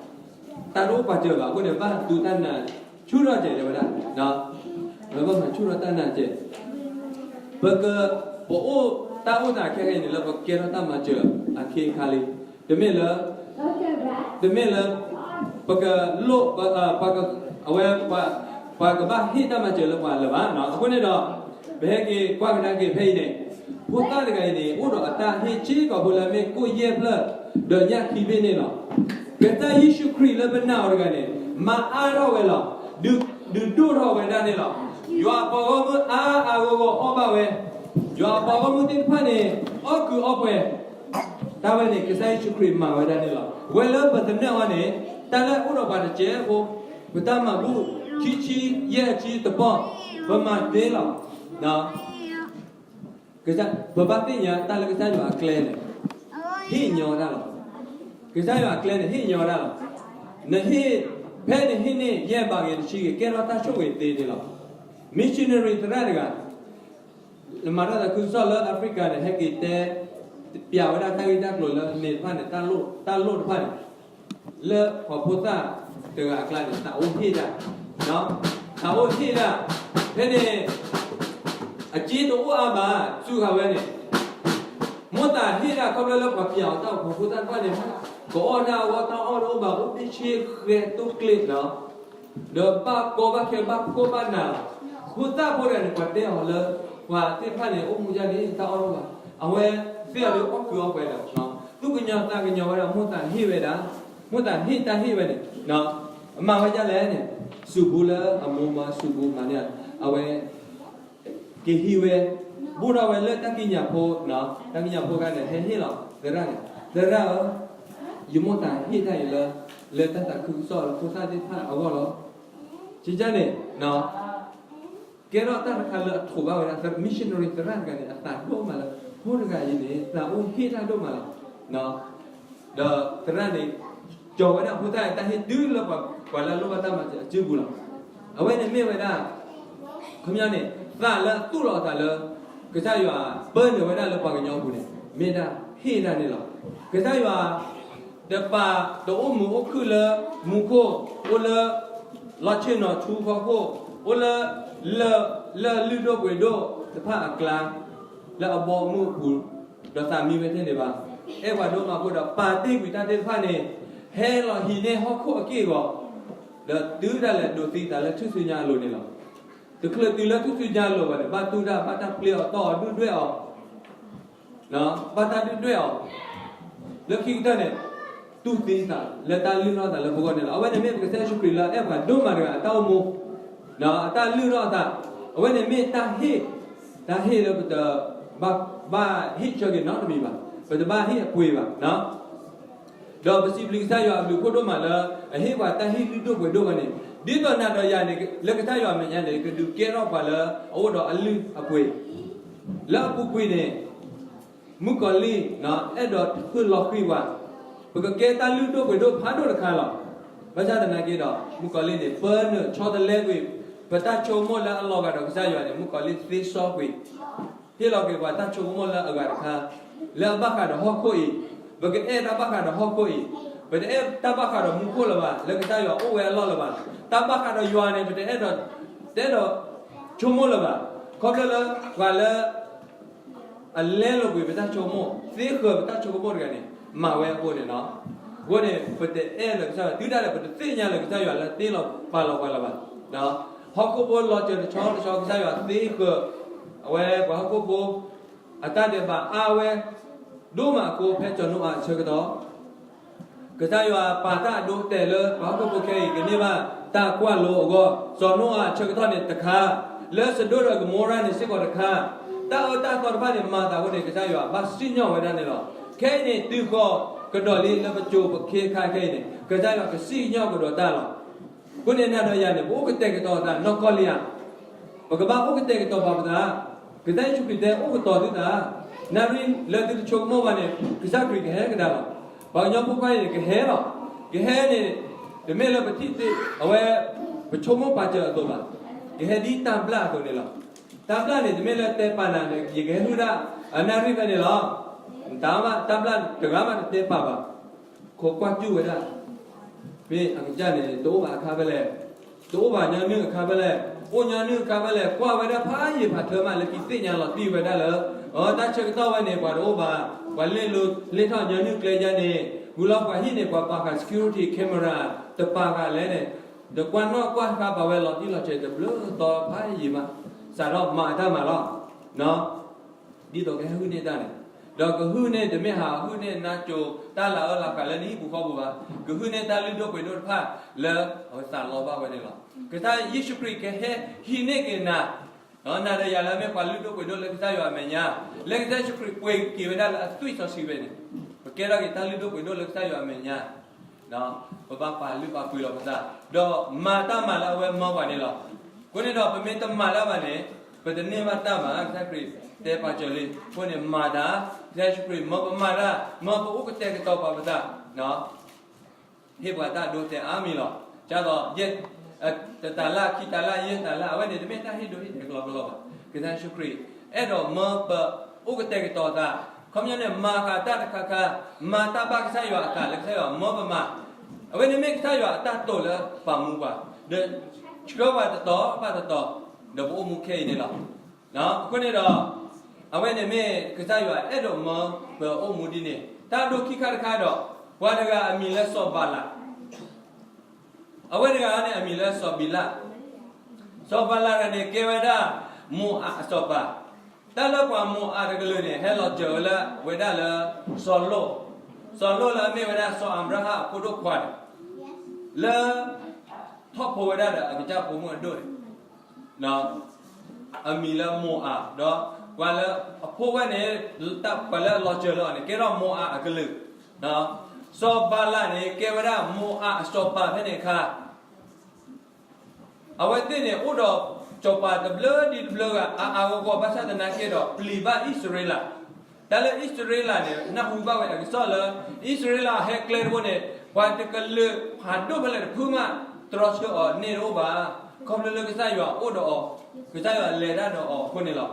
တၢ်တအိၣ်ပာ်စၢၤဘၣ်အဃိန့ၣ် ဘၣ်ဒိးတၢ်နာ်ဆူၣ်ထီၣ်ကဲးတဲဝဲဒၣ်, ဘၣ်မၤဆူၣ်ထီၣ်တၢ်နာ်ကဲး. ပက, ပအိၣ်တၢ်အိၣ်သးခဲခဲအံၤန့ၣ် လၢပကဲထီၣ်တၢ်မၤစၢၤအခ့အခါလံ. တမ့ၢ်လၢ, တမ့ၢ်လၢ ပကလိၣ်, အဝဲ ပှၤကဘၣ်ဟ့ၣ်တၢ်မၤစၢၤလၢပှၤလၢၤဘၣ်. အဃိန့ၣ်ဒီး ပဟဲက့ၤကွၢ်ကဒါက့ၤဖဲအံၤန့ၣ်, ဖိသၣ်တဂၤအံၤန့ၣ် အိၣ်ဒီးအတၢ်ဟ့ၣ်ဆ့ကီးဖိလၢမ့ၢ်ကိၣ်ယဲၢ်ဖျၢၣ် ဒီးညၣ်ခံဘ့ၣ်န့ၣ်လီၤ. ကစၢ်ယ့ၣ်ၡူးခရံာ်လၢပနာ်အီၤတဂၤန့ၣ် မၤအါထီၣ်ဝဲလီၤ. ဒုးဒိၣ်ထီၣ်ဝဲဒၣ်န့ၣ်လီၤ. ယွၤအပှၤဂီၢ်မုၢ်အါအါဂီၢ်ဂီၢ်အီၣ်ဘၣ်ဝဲ, ယွၤအပှၤဂီၢ်မုၢ်သ့ၣ်တဖၣ်န့ၣ် အီၣ်ကုးအီပှဲၤ, တၢ်ဝဲန့ၣ် ကစၢ်ယ့ၣ်ၡူးခရံာ်မၤဝဲဒၣ်န့ၣ်လီၤ. ဝဲလၢပသနၢၣ်အီၤန့ၣ် တၢ်လၢအအိၣ်ဒီးပှၤတစဲးဖိ, ပတၢ်မၤဘူၣ် ဆံဆံယဲၢ်ဆံတပီၢ်, ပမၤသ့လီၤ. ပဘၣ်သ့ၣ်ညါတၢ်လၢကစၢ်ယွၤအကျဲန့ၣ် ဟ့ၣ်ညီဝဲဒၣ်လီၤ. ကစၢ်ယွၤအကျဲန့ၣ် ဟ့ၣ်ညီဝဲဒၣ်လီၤ. နဟ့ၣ်, ဖဲနဟ့ၣ်န့ၢ်ယဲၢ်ဘးဂ့ၤတဆံဂ့ၤ ကဲထီၣ်တၢ်ဆိၣ်ဂ့ၤသ့န့ၣ်လီၤ. Missionary သရၣ်တဂၤ လၢမၤထီၣ်သးခုကစီၣ်လၢ Africa န့ၣ် ဟဲက့ၤတဲ, ပျးဝဲဒၣ်တၢ်ဂ့ၢ်တၢ်ကျိၤလၢန့ၣ်တဖၣ်န့ၣ်, တၢ်လိၣ်တဖၣ်န့ၣ်, လၢပှၤဖိသၣ်တဂၤအကျါန့ၣ် သးအိၣ်ဟ့ၣ်ဒၣ်, သးအိၣ်ဟ့ၣ်ဒၣ်, ဖဲန့ၣ် အစ့တအိၣ်အါဘၣ်, စူးဃာ်ဝဲန့ၣ် မိၣ်သးဟ့ၣ်ဒၣ်ခီဖျိလၢပှၤပျးအီၤတၢ်အိၣ် ပှၤဖိသၣ်တဖၣ်န့ၣ် ကအီၣ်တၢ်အဂီၢ် တၢ်အီၣ်တအိၣ်ဘၣ် အိၣ်ဘ့ၣ်ဆ့ဃဲတိၢ်ကျ့ၣ်လီၤ. ဒီးဘၣ်ကီဘၣ်ခဲဘၣ်ဖှီၣ်ဘၣ်နးလီၤ. ဖိသၣ်ဖိတဂၤန့ၣ် ပှၤတဲအီၤလၢ ပှၤသ့ၣ်တဖၣ်န့ၣ် အိၣ်မူဒ်န့ၣ် တၢ်အီၣ်တအိၣ်ဘၣ်. အဝဲသ့ၣ်အီၤဒီးအီၣ်ကုးအီပှဲၤဒီး သူၣ်ကညီၤသးကညီၤဝဲဒၣ် မိၣ်သးဟ့ၣ်ဝဲဒၣ်, မိၣ်သးဟ့ၣ်တၢ်ဟ့ၣ်ဝဲန့ၣ် မၤဝဲဒ်လဲၣ်န့ၣ် စူးပူလၢအမိၢ်မၤစူးပူမၤန့ၣ် အဝဲ က့ၤဟံးဝဲ, ဘိၣ်ထီၣ်ဝဲလၢတၢ်ကံးညာ်ဖိ, တၢ်ကံးညာ်ဖိခါန့ၣ် ဟဲဟ့ၣ်လီၤသရၣ်န့ၣ်, သရၣ်ဧၢ, ယမိၣ်သးဟ့ၣ်တၢ်အံၤလၢ လၢတၢ်သးခုကစီၣ်လၢဖိသၣ်သ့ၣ်တဖၣ်အဂီၢ်လီၤ. ကန့ၣ် ကဲထီၣ်တၢ်တခါလၢအထိးဘၣ်ဝဲဒၣ် missionary သရၣ်တဂၤန့ၣ် အသးဒိၣ်မးလၢ ဖိတဂၤအံၤန့ၣ် သးအိၣ်ဟ့ၣ်တၢ်ဒိၣ်မးလီၤ. ဒီးသရၣ်န့ၣ် ကၠီၤဝဲဒၣ်ဖိသၣ်အတၢ်ဟ့ၣ်တုၤလၢပှၤလၢအလိၣ်ဘၣ်တၢ်မၤစၢၤအစုပူၤလီၤ. အဝဲန့ၣ်မ့ၢ်ဝဲဒၣ် ခီပညီန့ၣ် သးလၢအသူၣ်လီၤအသးလၢ ကစၢ်ယွၤပၢနုာ်ဝဲဒၣ်လၢပှၤကညီအပူၤန့ၣ် မ့ၢ်ဒၣ်ဟ့ၣ်ဒၣ်န့ၣ်လီၤ. ကစၢ်ယွၤ တပာ်တအိၣ်မုာ်အိၣ်ခုၣ်လၢမူခိၣ်, အိၣ်လၢ လီၤဆ့ၣ်နီၤထူဖီခိၣ်, အိၣ်လၢ လၢ လၢလုၢ်ဒိၣ်ပှ့ၤဒိၣ်တဖၣ်အကျါ လၢအဘီအမုၢ်အပူၤ ဒီးသးမံဝဲထဲန့ၣ်ဘၣ်. အဲၣ်ပှၤဒိၣ်မးအဃိဒီး ပာ်တ့ၢ်ကွံာ်တၢ်သ့ၣ်တဖၣ်န့ၣ် ဟဲလီၤဟံးန့ၢ်ဟီၣ်ခိၣ်အက့ၢ်အဂီၤ ဒီးတုၤဒၣ်လဲာ်ဒိးသံသးလၢထူၣ်စုညါအလိၤန့ၣ်လီၤ. တချုးတုၤလၢထူၣ်စုညါအလိၤဘၣ်န့ၣ် ဘၣ်တူၢ်တၢ် ဘၣ်တၢ်ပျဲအီၤတီၢ်အီၤဒုၣ်ဒွဲၣ်အီၤ ဘၣ်တၢ်ဒုၣ်ဒွဲၣ်အီၤ လၢခံကတၢၢ်န့ၣ် တူၢ်သံသးလၢတၢ်လုၢ်ထီၣ်အသးလၢပဂီၢ်န့ၣ်လီၤ. အဝဲန့ၣ်မ့ၢ်ပကစၢ်ယ့ၣ်ၡူးခရံာ်လၢအအဲၣ်ပှၤဒိၣ်မးတဂၤအတၢ်အိၣ်မူ အတၢ်လုၢ်ထီၣ်အသး အဝဲန့ၣ်မ့ၢ်တၢ်ဟ့ၣ်, တၢ်ဟ့ၣ်လၢပတ ဘၣ်ဟ့ၣ်ဆၢက့ၤနီတမံၤဘၣ်, ပတဘၣ်ဟ့ၣ်အပှ့ၤဘၣ်. ဒီးပစံးဘျုးကစၢ်ယွၤအဘျုးအဖှိၣ်ဒိၣ်မးလၢ အဟ့ၣ်ပှၤတၢ်ဟ့ၣ်လုၢ်ဒိၣ်ပှ့ၤဒိၣ်ဝဲန့ၣ် ဒ်သိးနၤဒီးယၤန့ၣ် လၢကစၢ်ယွၤအမဲာ်ညါန့ၣ် ကဒုးကဲထီၣ်ပှၤလၢအအိၣ်ဒီးအလုၢ်အပှ့ၤ လၢအပူၤကွံာ်န့ၣ် မုၣ်ကီၤလံၢ် အဲၣ်ဒိးတဖုလီၤဃံၤပှၤ, ပကကဲတၢ်လုၢ်ဒိၣ်ပှ့ၤဒိၣ်ဖးဒိၣ်တခါလီၤ. ဘၣ်ဆၣ်သနာ်က့ဒီး မုၣ်ကီၤလံၢ်န့ၣ် ပၢနုာ်ဆီတလဲကွံာ် ပတၢ်ဆိကမိၣ်လၢအလီၤဂာ်ဒီးကစၢ်ယွၤန့ၣ် မုၣ်ကီၤလံၢ်သ့စီကွံာ် ဟ့ၣ်လီၤက့ၤပှၤတၢ်ဆိကမိၣ်လၢအဂၤတခါ လၢအဘၣ်ဃးဒီးဟီၣ်ခိၣ်အံၤ, ပကအဲၣ်တၢ်ဘၣ်ဃးဒီးဟီၣ်ခိၣ်အံၤ, ပတအဲၣ်တၢ်ဘၣ်ဃးဒီးမူခိၣ်လၢၤဘၣ် လၢကစၢ်ယွၤအိၣ်ဝဲအလီၢ်လၢၤဘၣ်. တၢ်ဘၣ်ဃးဒီးယွၤန့ၣ် ပတအဲၣ်ဒိး တအဲၣ်ဒိးဆိကမိၣ်လၢၤဘၣ်. ခီဖျိလၢ ပှၤလၢ အလဲလိာ်ကွံာ်ပတၢ်ဆိကမိၣ် သ့ဃၢၤပတၢ်ဆိကမိၣ်တဂၤန့ၣ် မၤဝဲအဃိန့ၣ်လီၤ. အဃိန့ၣ် ပတအဲၣ်လၢကစၢ်ယွၤ တုၤဒၣ်လဲာ် ပတသ့ၣ်ညါလၢကစၢ်ယွၤလၢတ့လီၤပာ်လီၤပှၤလၢၤဘၣ်. ဟီၣ်ခိၣ်ဖိလီၤစၢၤတဆီတဆီ ကစၢ်ယွၤသ့ဃၢၤ အဝဲပှၤဟီၣ်ခိၣ်ဖိ အတၢ်ဒဲးဘးအါဝဲ ဒိၣ်မးအဃိ ဖဲစီၤနိအၤအဆၢကတီၢ် ကစၢ်ယွၤပာ်တၢ်အဒိအတဲာ်လၢ ပှၤဟီၣ်ခိၣ်ဖိခဲအံၤ ကန့ၢ်ဘၣ်တၢ်ကွၢ်လိအဂီၢ်, စီၤနိအၤအဆၢကတီၢ်န့ၣ်တခါ, လၢစဒိၣ်ဒီးကမိရၤန့ၣ်စ့ၢ်ကီးတခါ, တၢ်အၢတၢ်သီတဖၣ်န့ၣ် မၤသးအဃိန့ၣ် ကစၢ်ယွၤဘၣ်စံၣ်ညီၣ်ဝဲဒၣ်န့ၣ်လီၤ. ခဲအံၤန့ၣ်တုၤဃီၤကဒီးလံလၢပစိၤပခ့ခါခဲအံၤန့ၣ် ကစၢ်ယွၤကစံၣ်ညီၣ်ကဒီးတၢ်လီၤ. အဃိန့ၣ်နၤဒီးယၤန့ၣ် ပအိၣ်ကတဲာ်ကတီၤသးနီၢ်ကီၢ်လံဧါ. ပကဘၣ်အိၣ်ကတဲာ်ကတီၤပာ်ပသး, ကစၢ်ယ့ၣ်ၡူးခရံာ်တဲအိၣ်ကတီၤသုသး, နၣ်ရံၣ်လၢသုတဆိကမိၣ်ဘၣ်န့ၣ် ကစၢ်ခရံာ်ကဟဲကဒါလီၤ. ပှၤကညီဖိခွါအံၤန့ၣ် ကဟဲလီၤ. ကဟဲန့ၣ် တမ့ၢ်လၢပထံၣ်သ့ အဝဲ ပဆိကမိၣ်ပာ်စၢၤအသိးဘၣ်. ကဟဲဒ်တၢ်ဘျၣ်အသိးန့ၣ်လီၤ. တၢ်ဘျၣ်န့ၣ် တမ့ၢ်လၢတဲပာ်နၤန့ၣ် ယကဟဲဟုၣ်ဒၣ် အနၣ်ရံၣ်ဖဲန့ၣ်လီၤ. တၢ်ဘျၣ်တဂၤမးတတဲပာ်ဘၣ်. ခိးကွၢ်တူၢ်ဝဲဒၣ် မ့ၢ်အကစၢ်န့ၣ် တအိၣ်ဘၣ်အခါဖဲလဲၣ်, တအိၣ်ဘၣ်ညီနုၢ်အခါဖဲလဲၣ်, အိၣ်ညီနုၢ်အခါဖဲလဲၣ်, ကွၢ်ဝဲဒၣ်ဖးယံာ်ဖးထၢမးလၢခံသ့ၣ်ညါလီၤတံၢ်ဝဲဒၣ်လၢ အတၢ်ဆၢကတီၢ်ဝဲန့ၣ် ပှၤတအိၣ်ဘၣ်, ပှၤလ့ၣ်လိၤလ့ၣ်ထီၣ်ညီနုၢ်ကျဲယါန့ၣ်, ဝံၤလီၤပှၤဟံၣ်န့ၣ် ပှၤပာ်ဃာ် security camera တပာ်ဃာ်လဲၣ်န့ၣ်, ဒီးကွၢ်နီၣ်ကွၢ်ဃါပာ်ဝဲလီၤတံၢ်လီၤဆဲးတဘျုးတီၤဖးယံာ်မး, စးထီၣ်မၤအတၢ်မၤလီၤ. ဒ်သိးကဟဲဟုၣ်န့ၢ်တၢ်န့ၣ်, ဒီးကဟုၣ်န့ၢ်တမ့ၢ်ဟးဟုၣ်န့ၢ်နါစိၤ တၢ်လၤအၢလၤဃာ်လၢနဟံၣ်ပူၤဃီပူၤဘၣ်, ကဟုၣ်န့ၢ်တၢ်လုၢ်ဒိၣ်ပှ့ၤဒိၣ်တဖၣ်လၢအဝဲသးလီဘၣ်ဝဲန့ၣ်လီၤ. ကစၢ်ယ့ၣ်ၡူးခရံာ်ကဟဲဟံးန့ၢ်က့ၤနၤ, နၤဒီးယၤလၢအမ့ၢ်ပှၤလုၢ်ဒိၣ်ပှ့ၤဒိၣ်လၢကစၢ်ယွၤအမဲာ်ညါ, လၢကစၢ်ယ့ၣ်ၡူးခရံာ်ပှ့ၤက့ၤဝဲဒၣ်လၢအသွံၣ်စီဆှံဖဲန့ၣ်, ပကဲထီၣ်က့ၤတၢ်လုၢ်ဒိၣ်ပှ့ၤဒိၣ်လၢကစၢ်ယွၤအမဲာ်ညါ ပဘၣ်ပာ်လုၢ်ပာ်ပှ့ၤလီၤပသး, ဒီးမၤတၢ်မၤလၢအဝဲမၢပှၤန့ၣ်လီၤ. အဃိန့ၣ်ဒီး ပမ့ၢ်တမၤလၢၤဘၣ်န့ၣ် ပတန့ၢ်ဘၣ်တၢ်မၤ ကစၢ်ခရံာ်တဲပာ်စၢၤလံ. အဃိန့ၣ်မၤတၢ်, ကစၢ်ယ့ၣ်ၡူးခရံာ်မၢပမၤတၢ်, မၢပအိၣ်ကတဲာ်ကတီၤပာ်ပသး, ဟ့ၣ်ပှၤတၢ်ဒိတဲာ်အါမံၤလီၤ. ကသိး ယဲၢ်, တတၤလၣ်, ခံတၤလၣ်, ယဲၢ်တၤလၣ်, အဝဲန့ၣ်တမ့ၢ်တၢ်ဟ့ၣ်ဒိဟ့ၣ်တဲာ်ကလီကလီဘၣ်. ကစၢ်ယ့ၣ်ၡူးခရံာ် အဲၣ်ဒိးမၢပအိၣ်ကတဲာ်ကတီၤသး, ခီပညီန့ၣ် မၤဃာ်တၢ်တခါခါ, မၤတၢ်ဘၣ်ကစၢ်ယွၤအသးလၢကစၢ်ယွၤမၢပမၤ, အဝဲန့ၣ်မ့ၢ်ကစၢ်ယွၤအတၢ်တိာ်လၢပာ်မူပှၤ, ဒီးဆှၢပှၤတတီၤဘၣ်တတီၤ, ဒီးပအိၣ်မူခဲအံၤန့ၣ်လီၤ. အဃိန့ၣ်ဒီး အဝဲန့ၣ်မ့ၢ်ကစၢ်ယွၤအဲၣ်ဒိးမၢပအိၣ်မူဒ်န့ၣ်. တၢ်ဒိခံခါတခါဒီး ပှၤတဂၤအမံၤလၢစီၤဘၤလး, အဝဲတဂၤန့ၣ်အမံၤလၢစီၤဘံလး, စီၤဘၤလးတဂၤန့ၣ် ကဲဝဲဒၣ်မိၤအၤအစီၤပၤ, တၢ်လၢပှၤမိၤအၤတကလုာ်န့ၣ် ဟဲလီၤစၢၤဝဲလၢဝဲဒၣ်လၢ စီၤလိၣ်, စီၤလိၣ်လၢအမ့ၢ်ဝဲဒၣ်စီၤအၤဘြၤဟၣ်အဖိဒိၣ်ခွါန့ၣ်, လၢ ထီၣ်ဖိဝဲဒၣ်ဒီးအကစၢ်ဖိမုၣ်အဒိၣ်န့ၣ် အမံၤလၢမိၤအၤ, ဒီးပှၤလၢအဖိဝဲန့ၣ်, ပှၤလၢအလီၤစၢၤလၢအီၤန့ၣ် ကဲထီၣ်မိၤအၤအကလုာ်, စီၤဘၤလးန့ၣ် ကဲဝဲဒၣ်မိၤအၤအစီၤပၤဖဲန့ၣ်အခါ အဝဲသ့ၣ်န့ၣ် အိၣ်ဒီးစီၤပၤတဘျုးဒံတဘျုးဂၤ အါအါဂီၢ်ဂီၢ် ဘၣ်ဆၣ်သနာ်က့ဒီး ပျံၤဘၣ်အံၣ်စရ့လး, တၢ်လၢအံၣ်စရ့လးန့ၣ် နၢ်ဟူဘၣ်ဝဲအကစီၣ်လၢ အံၣ်စရ့လးဟဲကျဲတဘိန့ၣ် ပှၤတကလုာ်ဖးဒိၣ်ဖဲလဲၣ်တဖုမး တြီဆၢအီၤန့ၢ်တအိၣ်ဘၣ်. ခီဖျိလၢကစၢ်ယွၤအိၣ်ဒီးအီၤ, ကစၢ်ယွၤလဲၤတၢ်ဒီးအီၤအဃိန့ၣ်လီၤ.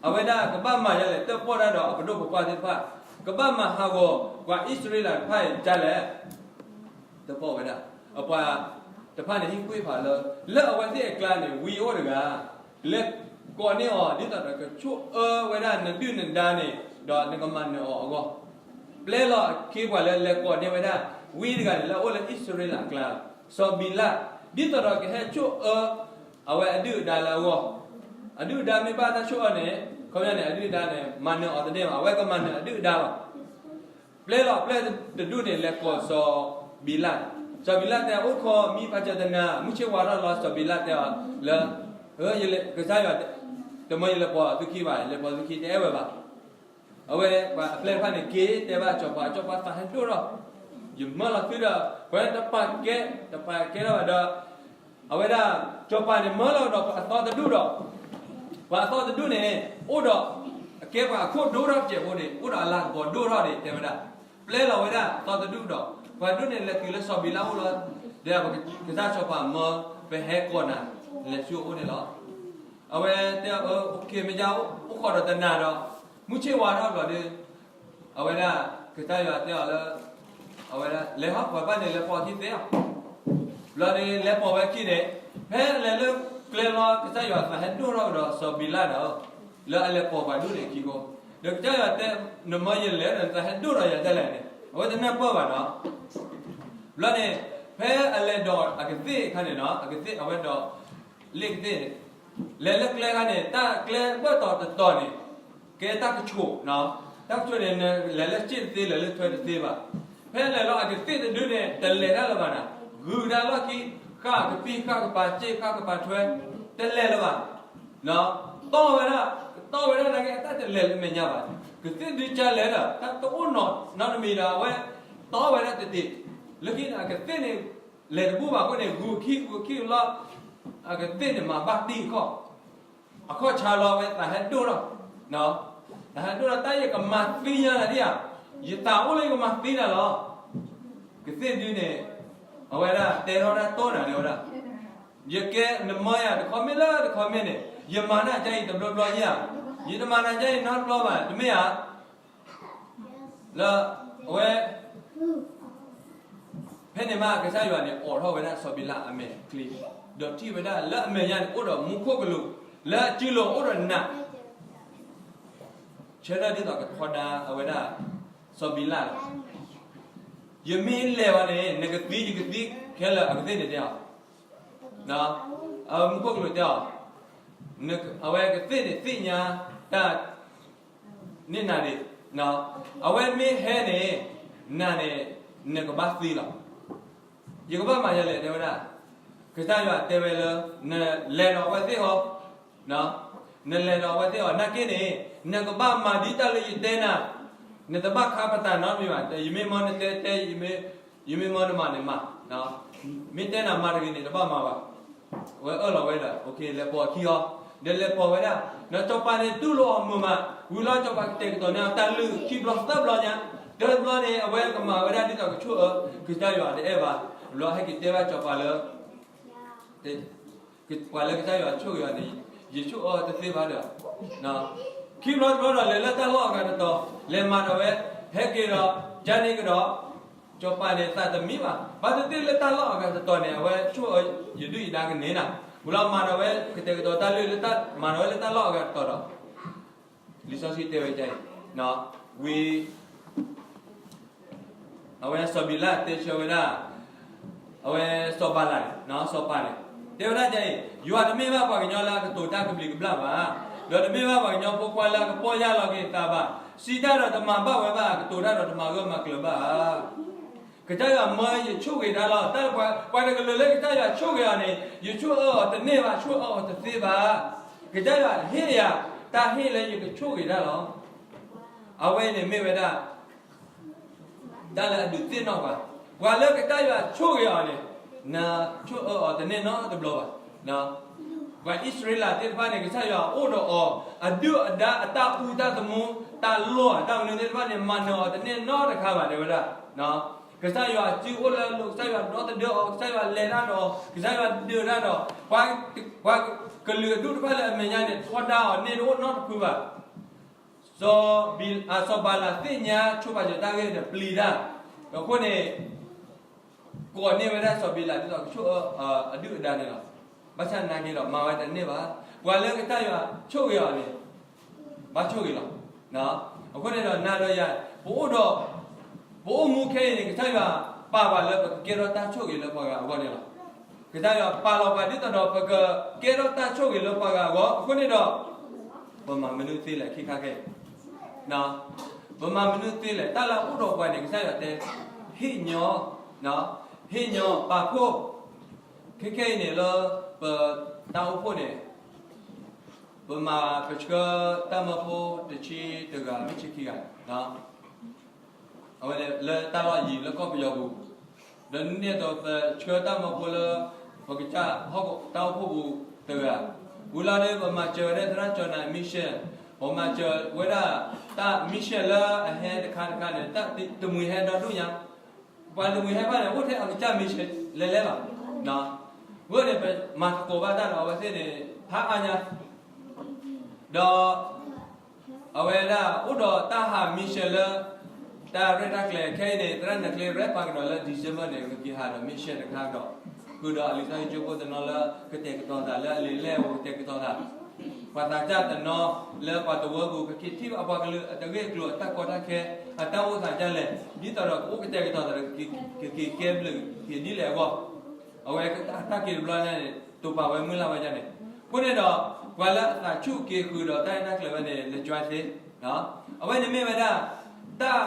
အဝဲဒၣ်ကဘၣ်မၤဒ်လဲၣ်, တၢၣ်ပီၣ်တၢ်ဒီးအပဒိၣ်ပပှၢ်သ့ၣ်တဖၣ်, ကဘၣ်မၤဟးဂီၤပှၤအံၣ်စရ့လးတဖၣ်အံၤဒ်လဲၣ်. တၢၣ်ပီၣ်ဝဲဒၣ်, အပှၤတဖၣ်န့ၣ်ဟ့ၣ်ကူၣ်ဖးလၢ လၢအဝဲသ့ၣ်အကျါန့ၣ် ဝံအိၣ်တဂၤ, လဲၤကိးန့ၢ်အီၤ ဒ်သိးဒီးကဆိၣ်အၢဝဲဒၣ်နဒုၣ်နဒါန့ၣ် ဒီးနကမၤနၢၤအီၤအဂီၢ်. ပျဲလီၤအခ့ပှၤလၢလဲၤကိးန့ၢ်ဝဲဒၣ် ဝံတဂၤန့ၣ် လၢအအိၣ်လၢအံၣ်စရ့လးအကျါ, စီၤဘံလး, ဒ်သိးဒီးကဟဲဆိၣ်အၢ အဝဲအဒုၣ်အဒါလၢအဂီၢ်. အဒုၣ်အဒါမ့ၢ်ဘၣ်တၢ်ဆိၣ်အၢန့ၣ် ခီပညီန့ၣ် အဒုၣ်အဒါန့ၣ် မၤနၢၤအီၤတန့ၢ်ဘၣ်, အဝဲကမၤနၢၤအဒုၣ်အဒါလီၤ. ပျဲလီၤပျဲတဒူၣ်န့ၣ် လဲၤကိးစီၤဘံလး, စီၤဘံလးတဲ အိၣ်ခိးမံဖးစၢၤတနၤ, မုၢ်ဆ့ၣ်ဝါထီၣ်လီၤ စီၤဘံလးတဲအီၤလၢ ကစၢ်ယွၤ တမၢယလဲၤပိာ်သုခံဘၣ်, လဲၤပိာ်သုခံတအဲၣ်ဝဲဘၣ်. အဝဲပှၤအပျဲၢ်တဖၣ်န့ၣ် က့ၤတဲဘၣ်စီၤပၤ, စီၤပၤသးဟဲဒိၣ်ထီၣ်, ယမၢလီၤသုဒီး ပှၤတပာ်ကဲ, တပာ်ကဲထီၣ်ဘၣ်ဒီး အဝဲဒၣ် စီၤပၤန့ၣ်မၢလီၤဒီးပှၤအသီတဒူၣ်ဒီး ပှၤအသီတဒူၣ်န့ၣ် အိၣ်ဒီး အကဲပှၤအခိၣ်ဒိၣ်ထီၣ်စဲးဖိန့ၣ် အိၣ်ဒီးအလၤကပီၤဒိၣ်ထီၣ်န့ၣ် တဲဝဲဒၣ်, ပျဲလီၤဝဲဒၣ်သီတဒူၣ်ဒီး ပှၤဒူၣ်န့ၣ် လဲၤတုၤလၢစီၤဘံလးအိၣ်လီၤ, ဒီးကစၢ်စီၤပၤမၢ ပဟဲကိးနၤ လဲၤဆူအအိၣ်န့ၣ်လီၤ. အဝဲတဲအီၤ အိၣ်ခ့မ့ၢ်ယါ အိၣ်ခိးဒီးတနၤဒီး မုၢ်ဆ့ၣ်ဝါထီၣ်ဘျီဒီး အဝဲဒၣ် ကစၢ်ယွၤတဲအီၤလၢ အဝဲဒၣ် လဲၤဟီၣ်ပှၤဘၣ်န့ၣ် လဲၤပိာ်ခံသ့အီၤ, ဘျီန့ၣ် လဲၤပိာ်ဝဲခံန့ၣ် ဖဲလဲၤလၢကျဲလီၤ ကစၢ်ယွၤသးဟဲဒိၣ်ထီၣ်ကဒီးစီၤဘံလးဒီး လၢအလဲၤပိာ်ပှၤဒူၣ်န့ၣ်ခံဃိ, ဒီးကစၢ်ယွၤတဲ နမၢယလဲၤဒီး နသးဟဲဒိၣ်ထီၣ်ယၤဒ်လဲၣ်န့ၣ် အဝဲတနၢ်ပၢၢ်ဘၣ်နီၤ. ဘျီန့ၣ် ဖဲအလဲၤဒိးအကသ့ၣ်အခါန့ၣ်နီၤ အကသ့ၣ်အဝဲဒိး လ့ၣ်ကသ့ၣ်န့ၣ် လဲၤလၢကျဲခါန့ၣ် တၢ်ကျဲဘၣ်တီၤတတီၤန့ၣ် ကဲတၢ်ကဆိး, တၢ်ကဆိးန့ၣ် လဲၤလၢစ့ၣ်တသ့ လဲၤလၢထွဲတသ့ဘၣ်. ဖဲလဲၤလီၤအကသ့ၣ်တဒုန့ၣ် တလဲၤတၢ်လၢၤဘၣ်နၤ, ဂုာ်တၢ်လီၢ်ခံ ဃၣ်ကပံာ်ဃၣ်ကပၤစ့ၣ် ဃၣ်ကပၤထွဲ တလဲၤလၢၤဘၣ်. တီၢ်ဝဲဒၣ်, တီၢ်ဝဲဒၣ်နာ်က့ အတၢ်တလဲၤလၢမဲာ်ညါဘၣ်. ကသ့ၣ်ဒုကလဲၤဒီး တၢ်တအိၣ်နီတမံၤဒီး အဝဲ တီၢ်ဝဲဒၣ်တတ့ၢ်, လၢခံန့ၣ် အကသ့ၣ်န့ၣ် လဲၤတဘူၣ်ဘၣ်အဃိန့ၣ် ဂုာ်ခံဂုာ်ခံလီၤ, အကသ့ၣ်န့ၣ်မၤဘၣ်တံၢ်အခီၣ်, အခီၣ်ဆါလီၤ အဝဲသးဟဲဒိၣ်ထီၣ်, သးဟဲဒိၣ်ထီၣ် တၢ်ယကမၤသံညါနၤဒ်ဧါ, ယသးအိၣ်လၢယကမၤသံနၤလီၤ. ကသ့ၣ်ဒုန့ၣ် အဝဲဒၣ်တဲထီၣ်တၢ်တီၢ်နၤန့ၣ်ဝဲဒၣ်, ယကဲနမၢယၤတခီမ့ၢ်လၢတခီမ့ၢ်န့ၣ် ယမၤနၤကါအံၤတဘျီဘျီဧါ, ယတမၤနၤကါအံၤနီတဘျီဘၣ် တမ့ၢ်ဧါ. လၢအဝဲ ဖဲန့ၣ်မး ကစၢ်ယွၤန့ၣ် အိးထီၣ်ဝဲဒၣ်စီၤဘံလးအမဲာ်ချံ, ဒီးထံၣ်ဝဲဒၣ်လၢအမဲာ်ညါန့ၣ် အိၣ်ဒီးမူခိၣ်ကလူး, လၢအစုလိၤအိၣ်ဒီးနး, ဆၢထၢၣ်ဒ်သိးကထီဒါအဝဲဒၣ် စီၤဘံလးလီၤ. ယမ့ၢ်လဲၤဝဲန့ၣ် နကသံယကသံခဲလၢာ် အကသ့ၣ်န့ၣ်တဲအီၤ, မူခိၣ်ကလူးတဲအီၤ, အဝဲကသ့ၣ်န့ၣ်သ့ၣ်ညါတၢ် န့ၢ်နၤန့ၣ်, အဝဲမ့ၢ်ဟဲန့ၣ် နၤန့ၣ် နကဘၣ်သံလီၤ. ယကဘၣ်မၤယၤလဲၣ်တဲဝဲဒၣ်, ကစၢ်ယွၤတဲဝဲလၢ နလဲၤဒီးအဝဲသ့ၣ်အီၤ, နလဲၤဒီးအဝဲသ့ၣ်အီၤ နာ်က့န့ၣ် နကဘၣ်မၤဒ်တၢ်လၢယတဲနၤ, နတဘၣ်ခါပတာ်နီတမံၤဘၣ်, ယမ့ၢ်မၢနတဲတဲ, ယမ့ၢ်မၢနမၤန့ၣ်မၤ, မ့ၢ်တဲနၤမၤတဂ့ၤန့ၣ် တဘၣ်မၤဘၣ်. အဝဲအၢၣ်လီၤဝဲဒီး လဲၤပိာ်အခံအီၤ, ဒီးလဲၤပိာ်ဝဲဒၣ်, ဒီးစီၤပၤန့ၣ်တူၢ်လိာ်အီၤမုာ်မး, ဝံၤလီၤစီၤပၤကတဲာ်ကတီၤန့ၢ်အီၤတၢ်လုၢ်ခံဘျီသၢဘျီညါ, တဘျီန့ၣ် အဝဲကမၤဝဲဒၣ်ဒ်သိးကဆိၣ်အၢ ကစၢ်ယွၤတအဲၣ်ဘၣ်, ဘျီဟဲက့ၤတဲဘၣ်စီၤပၤလၢ ပှၤလၢကစၢ်ယွၤဆိၣ်ဂ့ၤအီၤန့ၣ် ယဆိၣ်အၢတသ့ဘၣ်ဒီး, ခံဘျီတဘျီဒီး လဲၤလၢတၢ်လီၢ်အဂၤတတီၤ, လဲၤမၤဒီးဝဲ, ဟဲက့ၤဒီး, ကန့ၣ်ကဒီး, စီၤပၤန့ၣ်သးတမံဘၣ်, ဘၣ်သ့ၣ်သ့ၣ်လၢတၢ်လီၢ်အဂၤတတီၤန့ၣ် အဝဲဆိၣ်အၢယဒုၣ်ယဒါကန့ၢ်နၤ, ဝံၤလီၤမၤဒီးဝဲကတဲာ်ကတီၤတၢ်လုၢ်လၢ မၤဒီးဝဲလၢတၢ်လီၢ်အဂၤတတီၤဒီး, လံာ်စီဆှံတဲဝဲဒ်အံၤ, ဝံၤ အဝဲစီၤဘံလးတဲဆၢဝဲဒၣ် အဝဲစီၤဘၤလးန့ၣ်, စီၤပၤန့ၣ် တဲဝဲဒၣ်ဒ်အံၤ, ယွၤတမ့ၢ်ဘၣ်ပှၤကညီလၢအကတိၤတၢ်ကဘျံးကဘျၣ်ဘၣ်, ဒီးတမ့ၢ်ဘၣ်ပှၤကညီဖိခွါလၢအကပီၢ်ယၢ်လီၤက့ၤအသးဘၣ်, စံးတၢ်ဒီးတမၤဘၣ်ဝဲဘၣ်, ကတိၤတၢ်ဒီးတမၤဂၢၢ်မၤကျၢၤဘၣ်ဧါ. ကစၢ်ယွၤမၢယဆိၣ်ဂ့ၤတၢ်လီၤ, တၢ်ပှၤတကလုာ်လၢကစၢ်ယွၤဆိၣ်ဂ့ၤအီၤန့ၣ် ယဆိၣ်အၢအီၤတန့ၢ်ဘၣ်, ဆိၣ်အၢအီၤတသ့ဘၣ်. ကစၢ်ယွၤဟ့ၣ်ယၤ တၢ်ဟ့ၣ်လၢယကဆိၣ်ဂ့ၤတၢ်လီၤ. အဝဲန့ၣ်မ့ၢ်ဝဲဒၣ် တၢ်လၢအဒုးသ့ၣ်နီၣ်ပှၤ, ပှၤလၢကစၢ်ယွၤဆိၣ်ဂ့ၤအီၤန့ၣ် နဆိၣ်အၢအီၤတန့ၢ်နီတဘျီဘၣ်. ပှၤအံၣ်စရ့လးသ့ၣ်တဖၣ်န့ၣ် ကစၢ်ယွၤအိၣ်ဒီးအီၤ အဒုၣ်အဒါအတၢ်အူတၢ်သမူ တၢ်လီၢ် တၢ်မနုၤသ့ၣ်တဖၣ်န့ၣ် မၤနၢၤအီၤတန့ၢ်နီတခါဘၣ် တဲဝဲဒၣ်. ကစၢ်ယွၤစုအိၣ်လၢအလိၤ, ကစၢ်ယွၤဒီသဒၢအီၤ, ကစၢ်ယွၤလဲၤတၢ်ဒီးအီၤ, ကစၢ်ယွၤဒုးတၢ်ဒီး ပှၤ, ပှၤကလုာ်အဒူၣ်တဖၣ်လၢအမဲာ်ညါန့ၣ် ထီဒါအီၤန့ၣ်တအိၣ်နီတဖုဘၣ်. စီၤဘံ, စီၤဘၤလးသ့ၣ်ညါဆိပာ်စၢၤတၢ်ဂ့ၢ်ဒီးပျံၤတၢ်, ဒီးအဃိန့ၣ် ကိးန့ၢ်ဝဲဒၣ်စီၤဘံလးဒ်သိးကဆိၣ်အၢအဒုၣ်အဒါန့ၣ်လီၤ. ဘၣ်ဆၣ်နာ်က့ဒီးမၤဝဲတန့ၢ်ဘၣ်. ပှၤလၢကစၢ်ယွၤဆိၣ်ဂ့ၤအီၤန့ၣ် ဘၣ်ဆိၣ်ဂ့ၤလီၤ. အဃိန့ၣ်ဒီးနၤဒီးယၤ ပအိၣ်ဒီး, ပအိၣ်မူခဲအံၤန့ၣ် ကစၢ်ယွၤပာ်ပှၤလၢပကကဲထီၣ်တၢ်ဆိၣ်ဂ့ၤလၢပှၤဂၤအဂီၢ်န့ၣ်လီၤ. ကစၢ်ယွၤပာ်လီၤပှၤဒ်သိးဒီးပကကဲထီၣ်တၢ်ဆိၣ်ဂ့ၤလၢပှၤဂၤအဂီၢ်. အဃိန့ၣ်ဒီး ပမၤမနုၤသ့လဲၣ်ခံခါခဲအံၤ ပမၤမနုၤသ့လဲၣ်. တၢ်လၢအအိၣ်ဒီးပှၤန့ၣ် ကစၢ်ယွၤတဲ ဟ့ၣ်ညီ, ဟ့ၣ်ညီပာ်ဖှိၣ်. ခဲခဲအံၤန့ၣ်လၢ ပတၢ်အိၣ်ဖှိၣ်န့ၣ် ပမၤပဆှၢတၢ်မၢဖိတဆံတဂၤ မ့ၢ်ဆံခံဂၤ, အဝဲလၢတၢ်လီၢ်ယံၤလၢကီၢ်ပယီၤပူၤ, ဒီးန့ၣ်အသိးပဆှၢတၢ်မၢဖိလၢ ပကစၢ်ဟီၣ်ခိၣ်တၢ်အိၣ်ဖှိၣ်ပူၤတဂၤ, ဝံၤလီၤဒီး ပမၤစၢၤဝဲဒၣ်သရၣ်ကၠီနၤ mission, ပမၤစၢၤဝဲဒၣ်တၢ် mission လၢအဟဲတခါတခါန့ၣ် တၢ်တမှံၤဟဲဒီဒူၣ်ညါ, ပှၤတမှံၤဟဲဖၣ်န့ၣ် အိၣ်ထဲအကစၢ် mission လဲၤလဲၤလီၤ. အဃိန့ၣ် ပမၤသကိးဘၣ်တၢ်ဒီးအဝဲသ့ၣ်န့ၣ် ဖးအါညါ ဒီး အဝဲဒၣ်အိၣ်ဒီးတၢ်ဟး mission လၢ တၢ်ရဲၣ်တၢ်ကျဲၤခဲအံၤန့ၣ် သရၣ်နၢၤကျ့ ရဲၣ်ပာ်ကဒီးလၢ December န့ၣ် ကက့ၤဟးဒီး mission တခါကဒီး, ဃုာ်ဒီးအလံာ်စီဆှံကၠိဖိတနီၤလၢကတဲာ်ကတီၤသးလၢအလံာ်လဲၢ်အပူၤကတဲာ်ကတီၤသး, ပှၤသးစၢ်တနီၤလၢပှၤတဝၢပူၤ ကက့ၤထံၣ်ဘၣ်ပှၤကလုာ်အတၢ်ဂ့ၢ်အကျိၤအတၢ်ကီတၢ်ခဲ အတၢ်အိၣ်သးဒ်လဲၣ် ဒ်သိးဒီးကအိၣ်ကတဲာ်ကတီၤသးဒီး ကက့ၤကဲဘျုးက့ၤဒ်လဲၣ်အဂီၢ်, အဝဲတၢ်က့ၤတဘျီညါန့ၣ် တိာ်ပာ်ဝဲမုၢ်လၢ်ဝဲဒၣ်န့ၣ်, အဃိန့ၣ်ဒီး ပှၤလၢအသးဆူၣ်က့ၤဃုာ်ဒီးတၢ်ရဲၣ်တၢ်ကျဲၤဝဲန့ၣ် နကွၢ်သ့, အဝဲန့ၣ်မ့ၢ်ဝဲဒၣ် တၢ်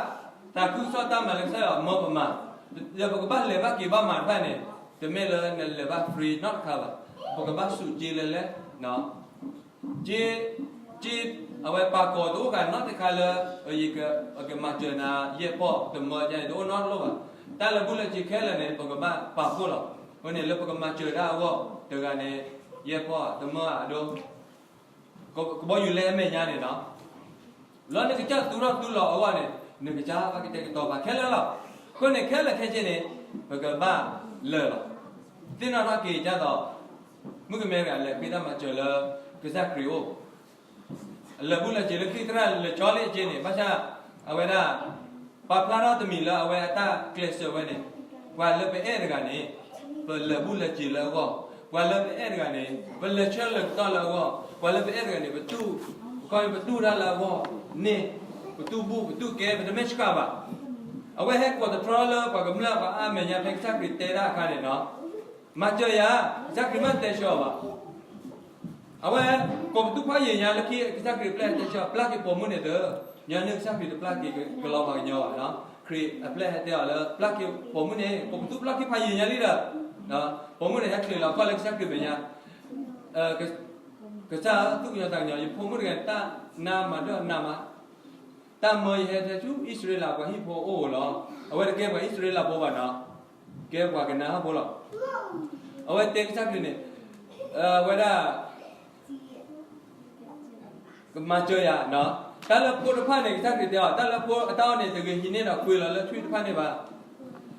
သးခုကစီၣ်တၢ်မၤလၢကစၢ်ယွၤမၢပမၤ, ဒီးပကဘၣ်လဲၤဘၣ်က့ၤဘၣ်မၤတဖၣ်န့ၣ် တမ့ၢ်လၢနလဲၤဘၣ် free နီတခါဘၣ်, ပကဘၣ်စူးက့လဲၤလဲၤ က့, က့, အဝဲပာ်ကီၤတအိၣ်ဃာ်နီတခါလၢ ကမၤစၢၤနၤ ယဲၢ်ပီၢ်တမၢယါန့ၣ် တအိၣ်နီတလိၣ်ဘၣ်. တၢ်လၢာ်ဘူၣ်လၢာ်စ့ၤခဲလၢာ်န့ၣ် ပကဘၣ်ပာ်ဖှိၣ်လီၤ. အဃိန့ၣ် လၢပကမၤစၢၤတၢ်အဂီၢ် တဂၤန့ၣ် ယဲၢ်ပီၢ်တမၢအဒိ ကဘီယူၤလဲအမဲာ်ညါန့ၣ်လီၤ. လၢနကစၢ်သူထီၣ်သူလီၤအဂီၢ်န့ၣ် နကစၢ်ဘၣ်ကတဲာ်ကတီၤပာ်ခဲလၢာ်လီၤ. အဃိန့ၣ် ခဲလၢာ်ခဲဆ့န့ၣ် ပကဘၣ်လၢာ်လီၤ. သ့ၣ်နီၣ်ထီၣ်က့ၤဒ်သိး မုၣ်ကမဲတဂၤလဲၤဃ့တၢ်မၤစၢၤလၢ ကစၢ်ခရံာ်အိၣ် လၢာ်ဘူၣ်လၢာ်စ့ၤလၢခံသရၣ်လၢာ်ကၠီလံအစ့န့ၣ် ဘၣ်ဆၣ် အဝဲဒၣ် ပာ်ဖျါထီၣ်တမံၤလၢအဝဲအတၢ်ကျဲးစၢးဝဲန့ၣ်, ပှၤလၢပအဲၣ်တဂၤန့ၣ် ပလၢာ်ဘူၣ်လၢာ်စ့ၤလၢအဂီၢ်, ပှၤလၢပအဲၣ်တဂၤန့ၣ် ပလဲၤဆၢလၢာ်ကတီၢ်လၢအဂီၢ်, ပှၤလၢပအဲၣ်တဂၤန့ၣ် ပတူၢ်, ပခီပတူၢ်တၢ်လၢအဂီၢ်န့ၣ်, ပတူၢ်ဘူၣ်ပတူၢ်ကဲ ပတမ့ၢ်ဆှးဘၣ်. အဝဲဟဲကိးသတြီလၢပှၤကမျၢၢ်ပှၤအါမဲာ်ညါဖဲကစၢ်ခရံာ်တဲဒၣ်အခါန့ၣ်လီၤ. မၤစၢၤယၤ, ကစၢ်ခရံာ်မ့ၢ်တဲဆၢအီၤဘၣ်. အဝဲ ကိးပသူဖးယံာ်ညါလၢခံ ကစၢ်ခရံာ်ပျဲတဲဆၢ ပျၢ်က့ၤပိာ်မုၣ်န့ၣ်ဒီး, ညီနုၢ်ကစၢ်ခရံာ်တပျၢ်က့ၤကလီၤပှၤကညီဘၣ်. ခရံာ်အပျဲဟဲတဲအီၤလၢ ပျၢ်က့ၤပိာ်မုၣ်န့ၣ် ကိးပသူပျၢ်က့ၤဖးယံာ်ညါလံဒီး, ပိာ်မုၣ်န့ၣ်ဟဲချုးလီၤခီၣ်လၢကစၢ်ခရံာ်မဲာ်ညါ, ကစၢ်ဧၢ သူၣ်ကညီၤသးကညီၤ ယဖိမုၣ်တဂၤန့ၣ် တၢ်နါမၤဒၢၣ်နးမး တၢ်မၢယဟဲထဲဆူအံၣ်စရ့လးပှၤဟံၣ်ဖိအအိၣ်လီၤ. အဝဲတကဲပှၤအံၣ်စရ့လးဖိဘၣ်နီၤ, ကဲပှၤကနၤအၣ်ဖိလီၤ. အဝဲတဲကစၢ်ခရံာ်န့ၣ်, အဝဲဒၣ် ကမၤစၢၤယၤ, တၢ်လၢဖိတဖၣ်န့ၣ် ကစၢ်ခရံာ်တဲအီၤ တၢ်လၢဖိအတၢ်အီၣ်န့ၣ် တဂ့ၤဟံးန့ၢ်ဒီးကွံာ်လီၤလၢထွံၣ်တဖၣ်န့ၣ်ဘၣ်.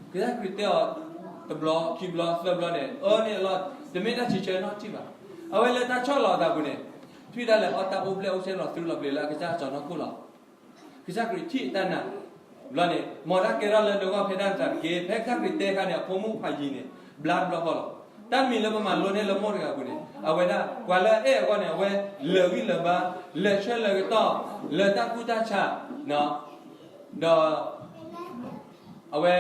ကစၢ်ခရံာ်တဲအီၤ တဘျီခံဘျီသၢဘျီန့ၣ် အၢန့ၣ်အလီၢ် တမ့ၢ်တၢ်ဆံးဆၢနီတထံၣ်ဘၣ်. အဝဲလၢတၢ်ဆီၣ်လီၤအသးပူၤန့ၣ် ထွံၣ်ဒၣ်လဲာ်အီၣ်တၢ်အိၣ်ဘျဲၣ်အိၣ်ဆဲးလီၤသူလီၤပျ့ၤလၢအကစၢ်စီၤနီၢ်ခိၣ်လီၤ. ကစၢ်ခရံာ်ထံၣ်တၢ်နာ်, ဘျီန့ၣ် မ်တၢ်ကဲထီၣ်လၢနဂီၢ်ဖဲဒၣ်နသးတက့ၢ်. ဖဲကစၢ်ခရံာ်တဲအခါန့ၣ် အဖိမုၣ်ဖးယံာ်န့ၣ် ဘျါတဘျီဃီလီၤ. တၢ်တမံၤလၢပမၤလိန့ၢ်လၢမိၢ်တဂၤအပူၤန့ၣ် အဝဲဒၣ် ပှၤလၢအအဲၣ်အဂီၢ်န့ၣ် အဝဲလၢာ်ဂံၢ်လၢာ်ဘါ, လၢာ်ဆၢလၢာ်ကတီၢ်, လၢာ်တၢ်ကူၣ်တၢ်ဆး, ဒီး အဝဲ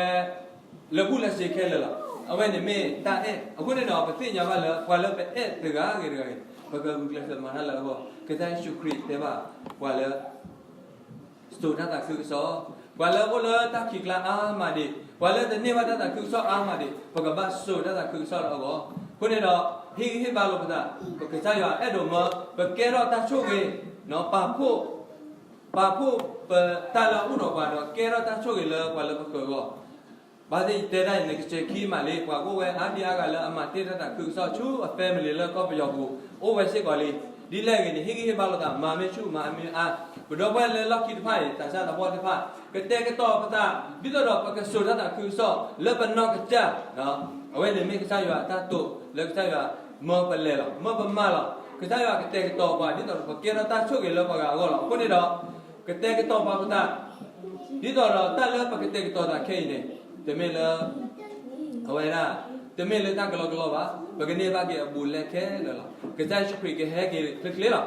လၢာ်ဘူၣ်လၢာ်စ့ၤခဲလၢာ်လီၤ. အဝဲန့ၣ်မ့ၢ်တၢ်အဲၣ်. အဃိန့ၣ်ဒီး ပသ့ၣ်ညါဘၣ်လၢ ပှၤလၢပအဲၣ်တဂၤဂ့ၤတဂၤဂ့ၤ ပကဂုာ်ကျဲးစၢးမၤတၢ်လၢအဂီၢ်. ကစၢ်ယ့ၣ်ၡူးခရံာ်တဲဘၣ် ပှၤလၢ စိာ်တၢ်သးခုကစီၣ်, ပှၤလၢအိၣ်လၢတၢ်ခံးကျါအါမးဒံး, ပှၤလၢတန့ၢ်ဘၣ်တၢ်သးခုကစီၣ်အါမးဒံး ပကဘၣ်စိာ်တၢ်သးခုကစီၣ်လၢအဂီၢ်. အဃိန့ၣ်ဒီး ဟ့ၣ်ဂံၢ်ဟ့ၣ်ဘါလိာ်ပသး, ပကစၢ်ယွၤအဲၣ်ဒိးမၢ ပကဲထီၣ်တၢ်ဆိၣ်ဂ့ၤ, ပာ်ဖှိၣ် ပာ်ဖှိၣ်ပတၢ်လၢအအိၣ်ဒီးပှၤဒီး ကဲထီၣ်တၢ်ဆိၣ်ဂ့ၤလၢပှၤလၢပဃၢၤအဂီၢ်. ဘၣ်သ့ၣ်ယတဲဒၣ်အံၤန့ၣ် ကစၢၢ်ခံမးလံ, ပှၤကအိၣ်ဝဲအါဒံအါဂၤလၢအမၤတ့ၢ်တၢ်သးခုကစီၣ်ဆူအ family လၢကီၢ်ပယီၤပူၤ အိၣ်ဝဲစ့ၢ်ကီးလံ. ဒ်လဲၣ်ဂ့ၤန့ၣ် ဟ့ၣ်ဂံၢ်ဟ့ၣ်ဘါလိာ်သး မၤမ့ၢ်ဆူၣ်မၤမ့ၢ်အါ, ပဒီပုၢ်ဝဲၢ်လၢလီၢ်ခံတဖၣ်အံၤ သးစၢ်သးဘီၣ်သ့ၣ်တဖၣ် ကတဲာ်ကတီၤပသး ဒ်သိးဒီးပကစိာ်တၢ်သးခုကစီၣ်လၢပနီၢ်ကစၢ်, အဝဲန့ၣ်မ့ၢ်ကစၢ်ယွၤအတၢ်တိာ်လၢကစၢ်ယွၤမၢပလဲၤလီၤ, မၢပမၤလီၤ. ကစၢ်ယွၤကတဲာ်ကတီၤပှၤ ဒ်သိးဒီးပကဲထီၣ်တၢ်ဆိၣ်ဂ့ၤလၢပှၤဂၤအဂီၢ်လီၤ. အဃိန့ၣ်ဒီး ကတဲာ်ကတီၤပှၤပသး ဒ်သိးဒီးတၢ်လၢပကတဲာ်ကတီၤသးခဲအံၤန့ၣ် တမ့ၢ်လၢ အဝဲဒၣ် တမ့ၢ်လၢတၢ်ကလီကလီဘၣ်, ပကန့ၢ်ဘၣ်က့ၤအဘူးအလဲခဲလၢာ်လီၤ. ကစၢ်ယ့ၣ်ၡူးခရံာ်ကဟဲက့ၤချ့ချ့လီၤ.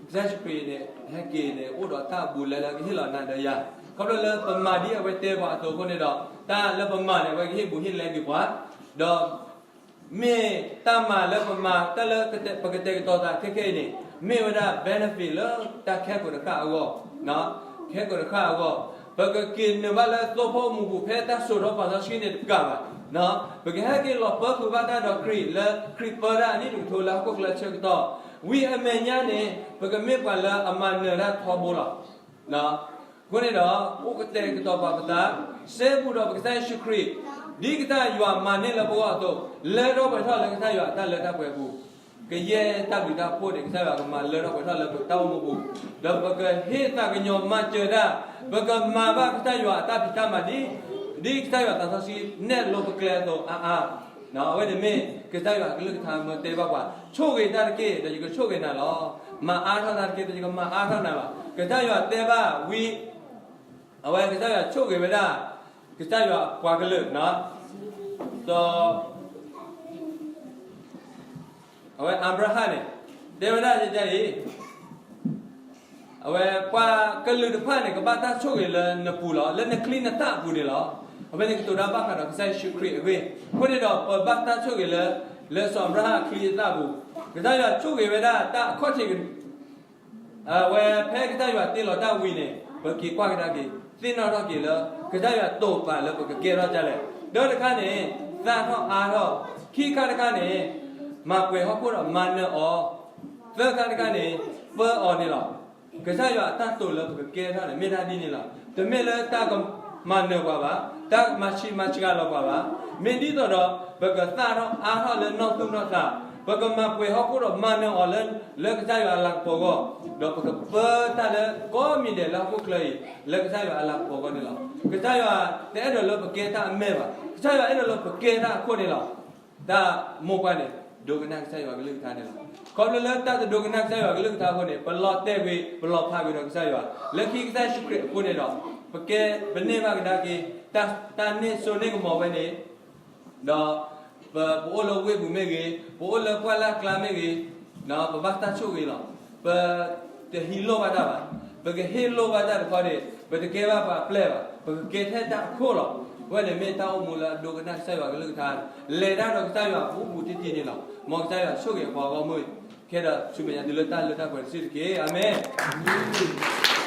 ကစၢ်ယ့ၣ်ၡူးခရံာ်န့ၣ် ဟဲက့ၤန့ၣ် အိၣ်ဒီးတၢ်အဘူးအလဲလၢကဟ့ၣ်လီၤနၤဒီးယၤ, ခီဖျိလၢပမၤဒ်အဝဲတဲပှၤအသိးအဃိန့ၣ်ဒီး တၢ်လၢပမၤန့ၣ် အဝဲကဟ့ၣ်ဘူးဟ့ၣ်လဲက့ၤပှၤ, ဒီး မ့ၢ်တၢ်မၤလၢပမၤ တၢ်လၢပကတဲာ်ကတီၤသးခဲခဲအံၤန့ၣ် မ့ၢ်ဝဲဒၣ် benefit လၢတၢ်ခဲကိာ်တဃၣ်အဂီၢ်, ခဲကိာ်တဃၣ်အဂီၢ်, ပကက့ၤနုာ်ဘၣ်လၢသိဖိမူပူၤ ဖဲတၢ်စိာ်ထီၣ်ပာ်စီဆှံန့ၣ်တကးဘၣ်, ပကဟဲက့ၤလီၤပၢဃုာ်ဘၣ်တၢ်ဒီးခရံာ်လၢခရံာ်ပၢတၢ်အနံၣ်တကထိလၢဟီၣ်ခိၣ်ချၢဆၢကတီၢ်, ဝံၤအမဲာ်ညါန့ၣ် ပကမ့ၢ်ပှၤလၢအမၤနၢၤတၢ်ထီဘိလီၤ. အဃိန့ၣ်ဒီး အိၣ်ကတဲာ်ကတီၤပာ်ပသး စဲဘူးဒီးပကစၢ်ယ့ၣ်ၡူးခရံာ်, ဒ်ကစၢ်ယွၤမၤန့ၢ်လၢပဂီၢ်အသိး, လၢထီၣ်ပှဲၤထီၣ်လၢကစၢ်ယွၤအတၢ်လၢတၢ်ပှဲၤအပူၤ, ကယဲၢ်တၢ်ဘျုးတၢ်ဖှိၣ်န့ၣ် ကစၢ်ယွၤကမၤလၢထီၣ်ပှဲၤထီၣ်လၢပတၢ်အိၣ်မူပူၤ, ဒီးပကဟ့ၣ်သးကညီၤမၤစၢၤတၢ်, ပကမၤဘၣ်ကစၢ်ယွၤအတၢ်ဖံးတၢ်မၤဒ်, ဒ်ကစၢ်ယွၤသးစီဆှံနဲၣ်လိပကျဲအသိးအါအါ အဝဲန့ၣ်မ့ၢ်ကစၢ်ယွၤအကလုၢ်ကထါမၢတဲဘၣ်ပှၤ, ဆိၣ်ဂ့ၤတၢ်တက့ၢ် ဒီးယကဆိၣ်ဂ့ၤနၤလီၤ. မၤအါထီၣ်တၢ်တက့ၢ် ဒီးယကမၤအါထီၣ်နၤလီၤ. ကစၢ်ယွၤတဲဘၣ်ဝံၤ, အဝဲကစၢ်ယွၤဆိၣ်ဂ့ၤဝဲဒၣ် ကစၢ်ယွၤအပှၤကလုာ်, ဒီး အဝဲအၤဘြၤဟၣ်န့ၣ် တဲဝဲဒၣ်ယဲအံၤ အဝဲပှၤကလုာ်တဖၣ်န့ၣ် ကဘၣ်တၢ်ဆိၣ်ဂ့ၤလၢနပူၤလီၤ, လၢနချံနသၣ်အပူၤန့ၣ်လီၤ. အဝဲန့ၣ်ကတိၤတၢ်ဘၣ်ဃးဒီးကစၢ်ယ့ၣ်ၡူးခရံာ်အဂ့ၢ်, အဃိန့ၣ်ဒီးပဘၣ်တၢ်ဆိၣ်ဂ့ၤလၢ လၢစီၤအၤဘြၤဟၣ်အချံအသၣ်အပူၤ, ကစၢ်ယွၤဆိၣ်ဂ့ၤဝဲဒၣ်တၢ်အခီၣ်ထံး အဝဲဖဲကစၢ်ယွၤတ့လီၤတၢ်ဝံၤန့ၣ် ပက့ၤကွၢ်ကဒါက့ၤ သ့ၣ်နီၣ်ထီၣ်က့ၤလၢ ကစၢ်ယွၤတိာ်ပာ်လၢပကကဲထီၣ်ဒ်လဲၣ်. ဒီးတခါန့ၣ် သၣ်ထီၣ်အါထီၣ်, ခံခါတခါန့ၣ် မၤပှဲၤဟီၣ်ခိၣ်ဒီးမၤနၢၤအီၤ, သၢခါတခါန့ၣ် ပၢအီၤန့ၣ်လီၤ. ကစၢ်ယွၤအတၢ်တိာ်လၢပကကဲထီၣ်န့ၣ် မ့ၢ်တၢ်ဒ်န့ၣ်လီၤ. တမ့ၢ်လၢတၢ်ကမၤနၢၤပှၤဘၣ်, တၢ်မၤဆံးမၤစှၤလီၤပှၤဘၣ်. မ့ၢ်ဒ်သိးဒီး ပကသၣ်ထီၣ်အါထီၣ်လၢနီၢ်သူၣ်နီၢ်သး, ပကမၤပှဲၤဟီၣ်ခိၣ်ဒီးမၤနၢၤအီၤလၢ လၢကစၢ်ယွၤအလၤကပီၤအဂီၢ်, ဒီးပကပၢတၢ်လၢကိးမံၤဒဲးလၢဟီၣ်ခိၣ်ချၢအံၤ လၢကစၢ်ယွၤအလၤကပီၤအဂီၢ်န့ၣ်လီၤ. ကစၢ်ယွၤတအဲၣ်ဒိးလၢပကဲတၢ်အမဲၢ်ဘၣ်. ကစၢ်ယွၤအဲၣ်ဒိးလၢပကဲတၢ်အခိၣ်န့ၣ်လီၤ. တၢ်မိၢ်ပှၢ်န့ၣ် ဒိကနၣ်ကစၢ်ယွၤကလုၢ်ကထါန့ၣ်လီၤ. ခီဖျိလၢတၢ်တဒိကနၣ်ကစၢ်ယွၤကလုၢ်ကထါအဃိန့ၣ် ပလီၤတဲာ်ကွံာ် ပလီၤဖးကွံာ်ဒီးကစၢ်ယွၤ လၢခံကစၢ်ယ့ၣ်ၡူးခရံာ်အဃိန့ၣ်ဒီး ပကဲ ပန့ၢ်ဘၣ်ကဒါက့ၤ တၢ်န့ၢ်စိန့ၢ်ကမီၤဝဲန့ၣ် ဒီး ပ ပအိၣ်လၢဝ့ၢ်ပူၤမ့ၢ်ဂ့ၤ, ပအိၣ်လၢပှၢ်လၢ်ကျါမ့ၢ်ဂ့ၤ, ပဘၣ်တၢ်ဆိၣ်ဂ့ၤလီၤ. ပ တဟံးလိၢ်ဘၣ်တၢ်ဘၣ်. ပကဟ့ၣ်လိၢ်ဘၣ်တၢ်တခီန့ၣ် ပတကဲဘၣ်ပှၤအပျဲၢ်ဘၣ်, ပကကဲထဲတၢ်အခိၣ်လီၤ. အဝဲန့ၣ်မ့ၢ်တၢ်အိၣ်မူလၢအဒိကနၣ်ကစၢ်ယွၤကလုၢ်ကထါ, လဲၤတၢ်ဒီးကစၢ်ယွၤပူၤပူၤတံၢ်တံၢ်န့ၣ်လီၤ. မ်ကစၢ်ယွၤဆိၣ်ဂ့ၤအပှၤဂီၢ်မုၢ်ခဲဒီး ဆူမဲာ်ညါတုၤလၢတၢ်လၢတၢ်ပှဲၤတစုတက့ၢ်. အၤမ့ၣ်.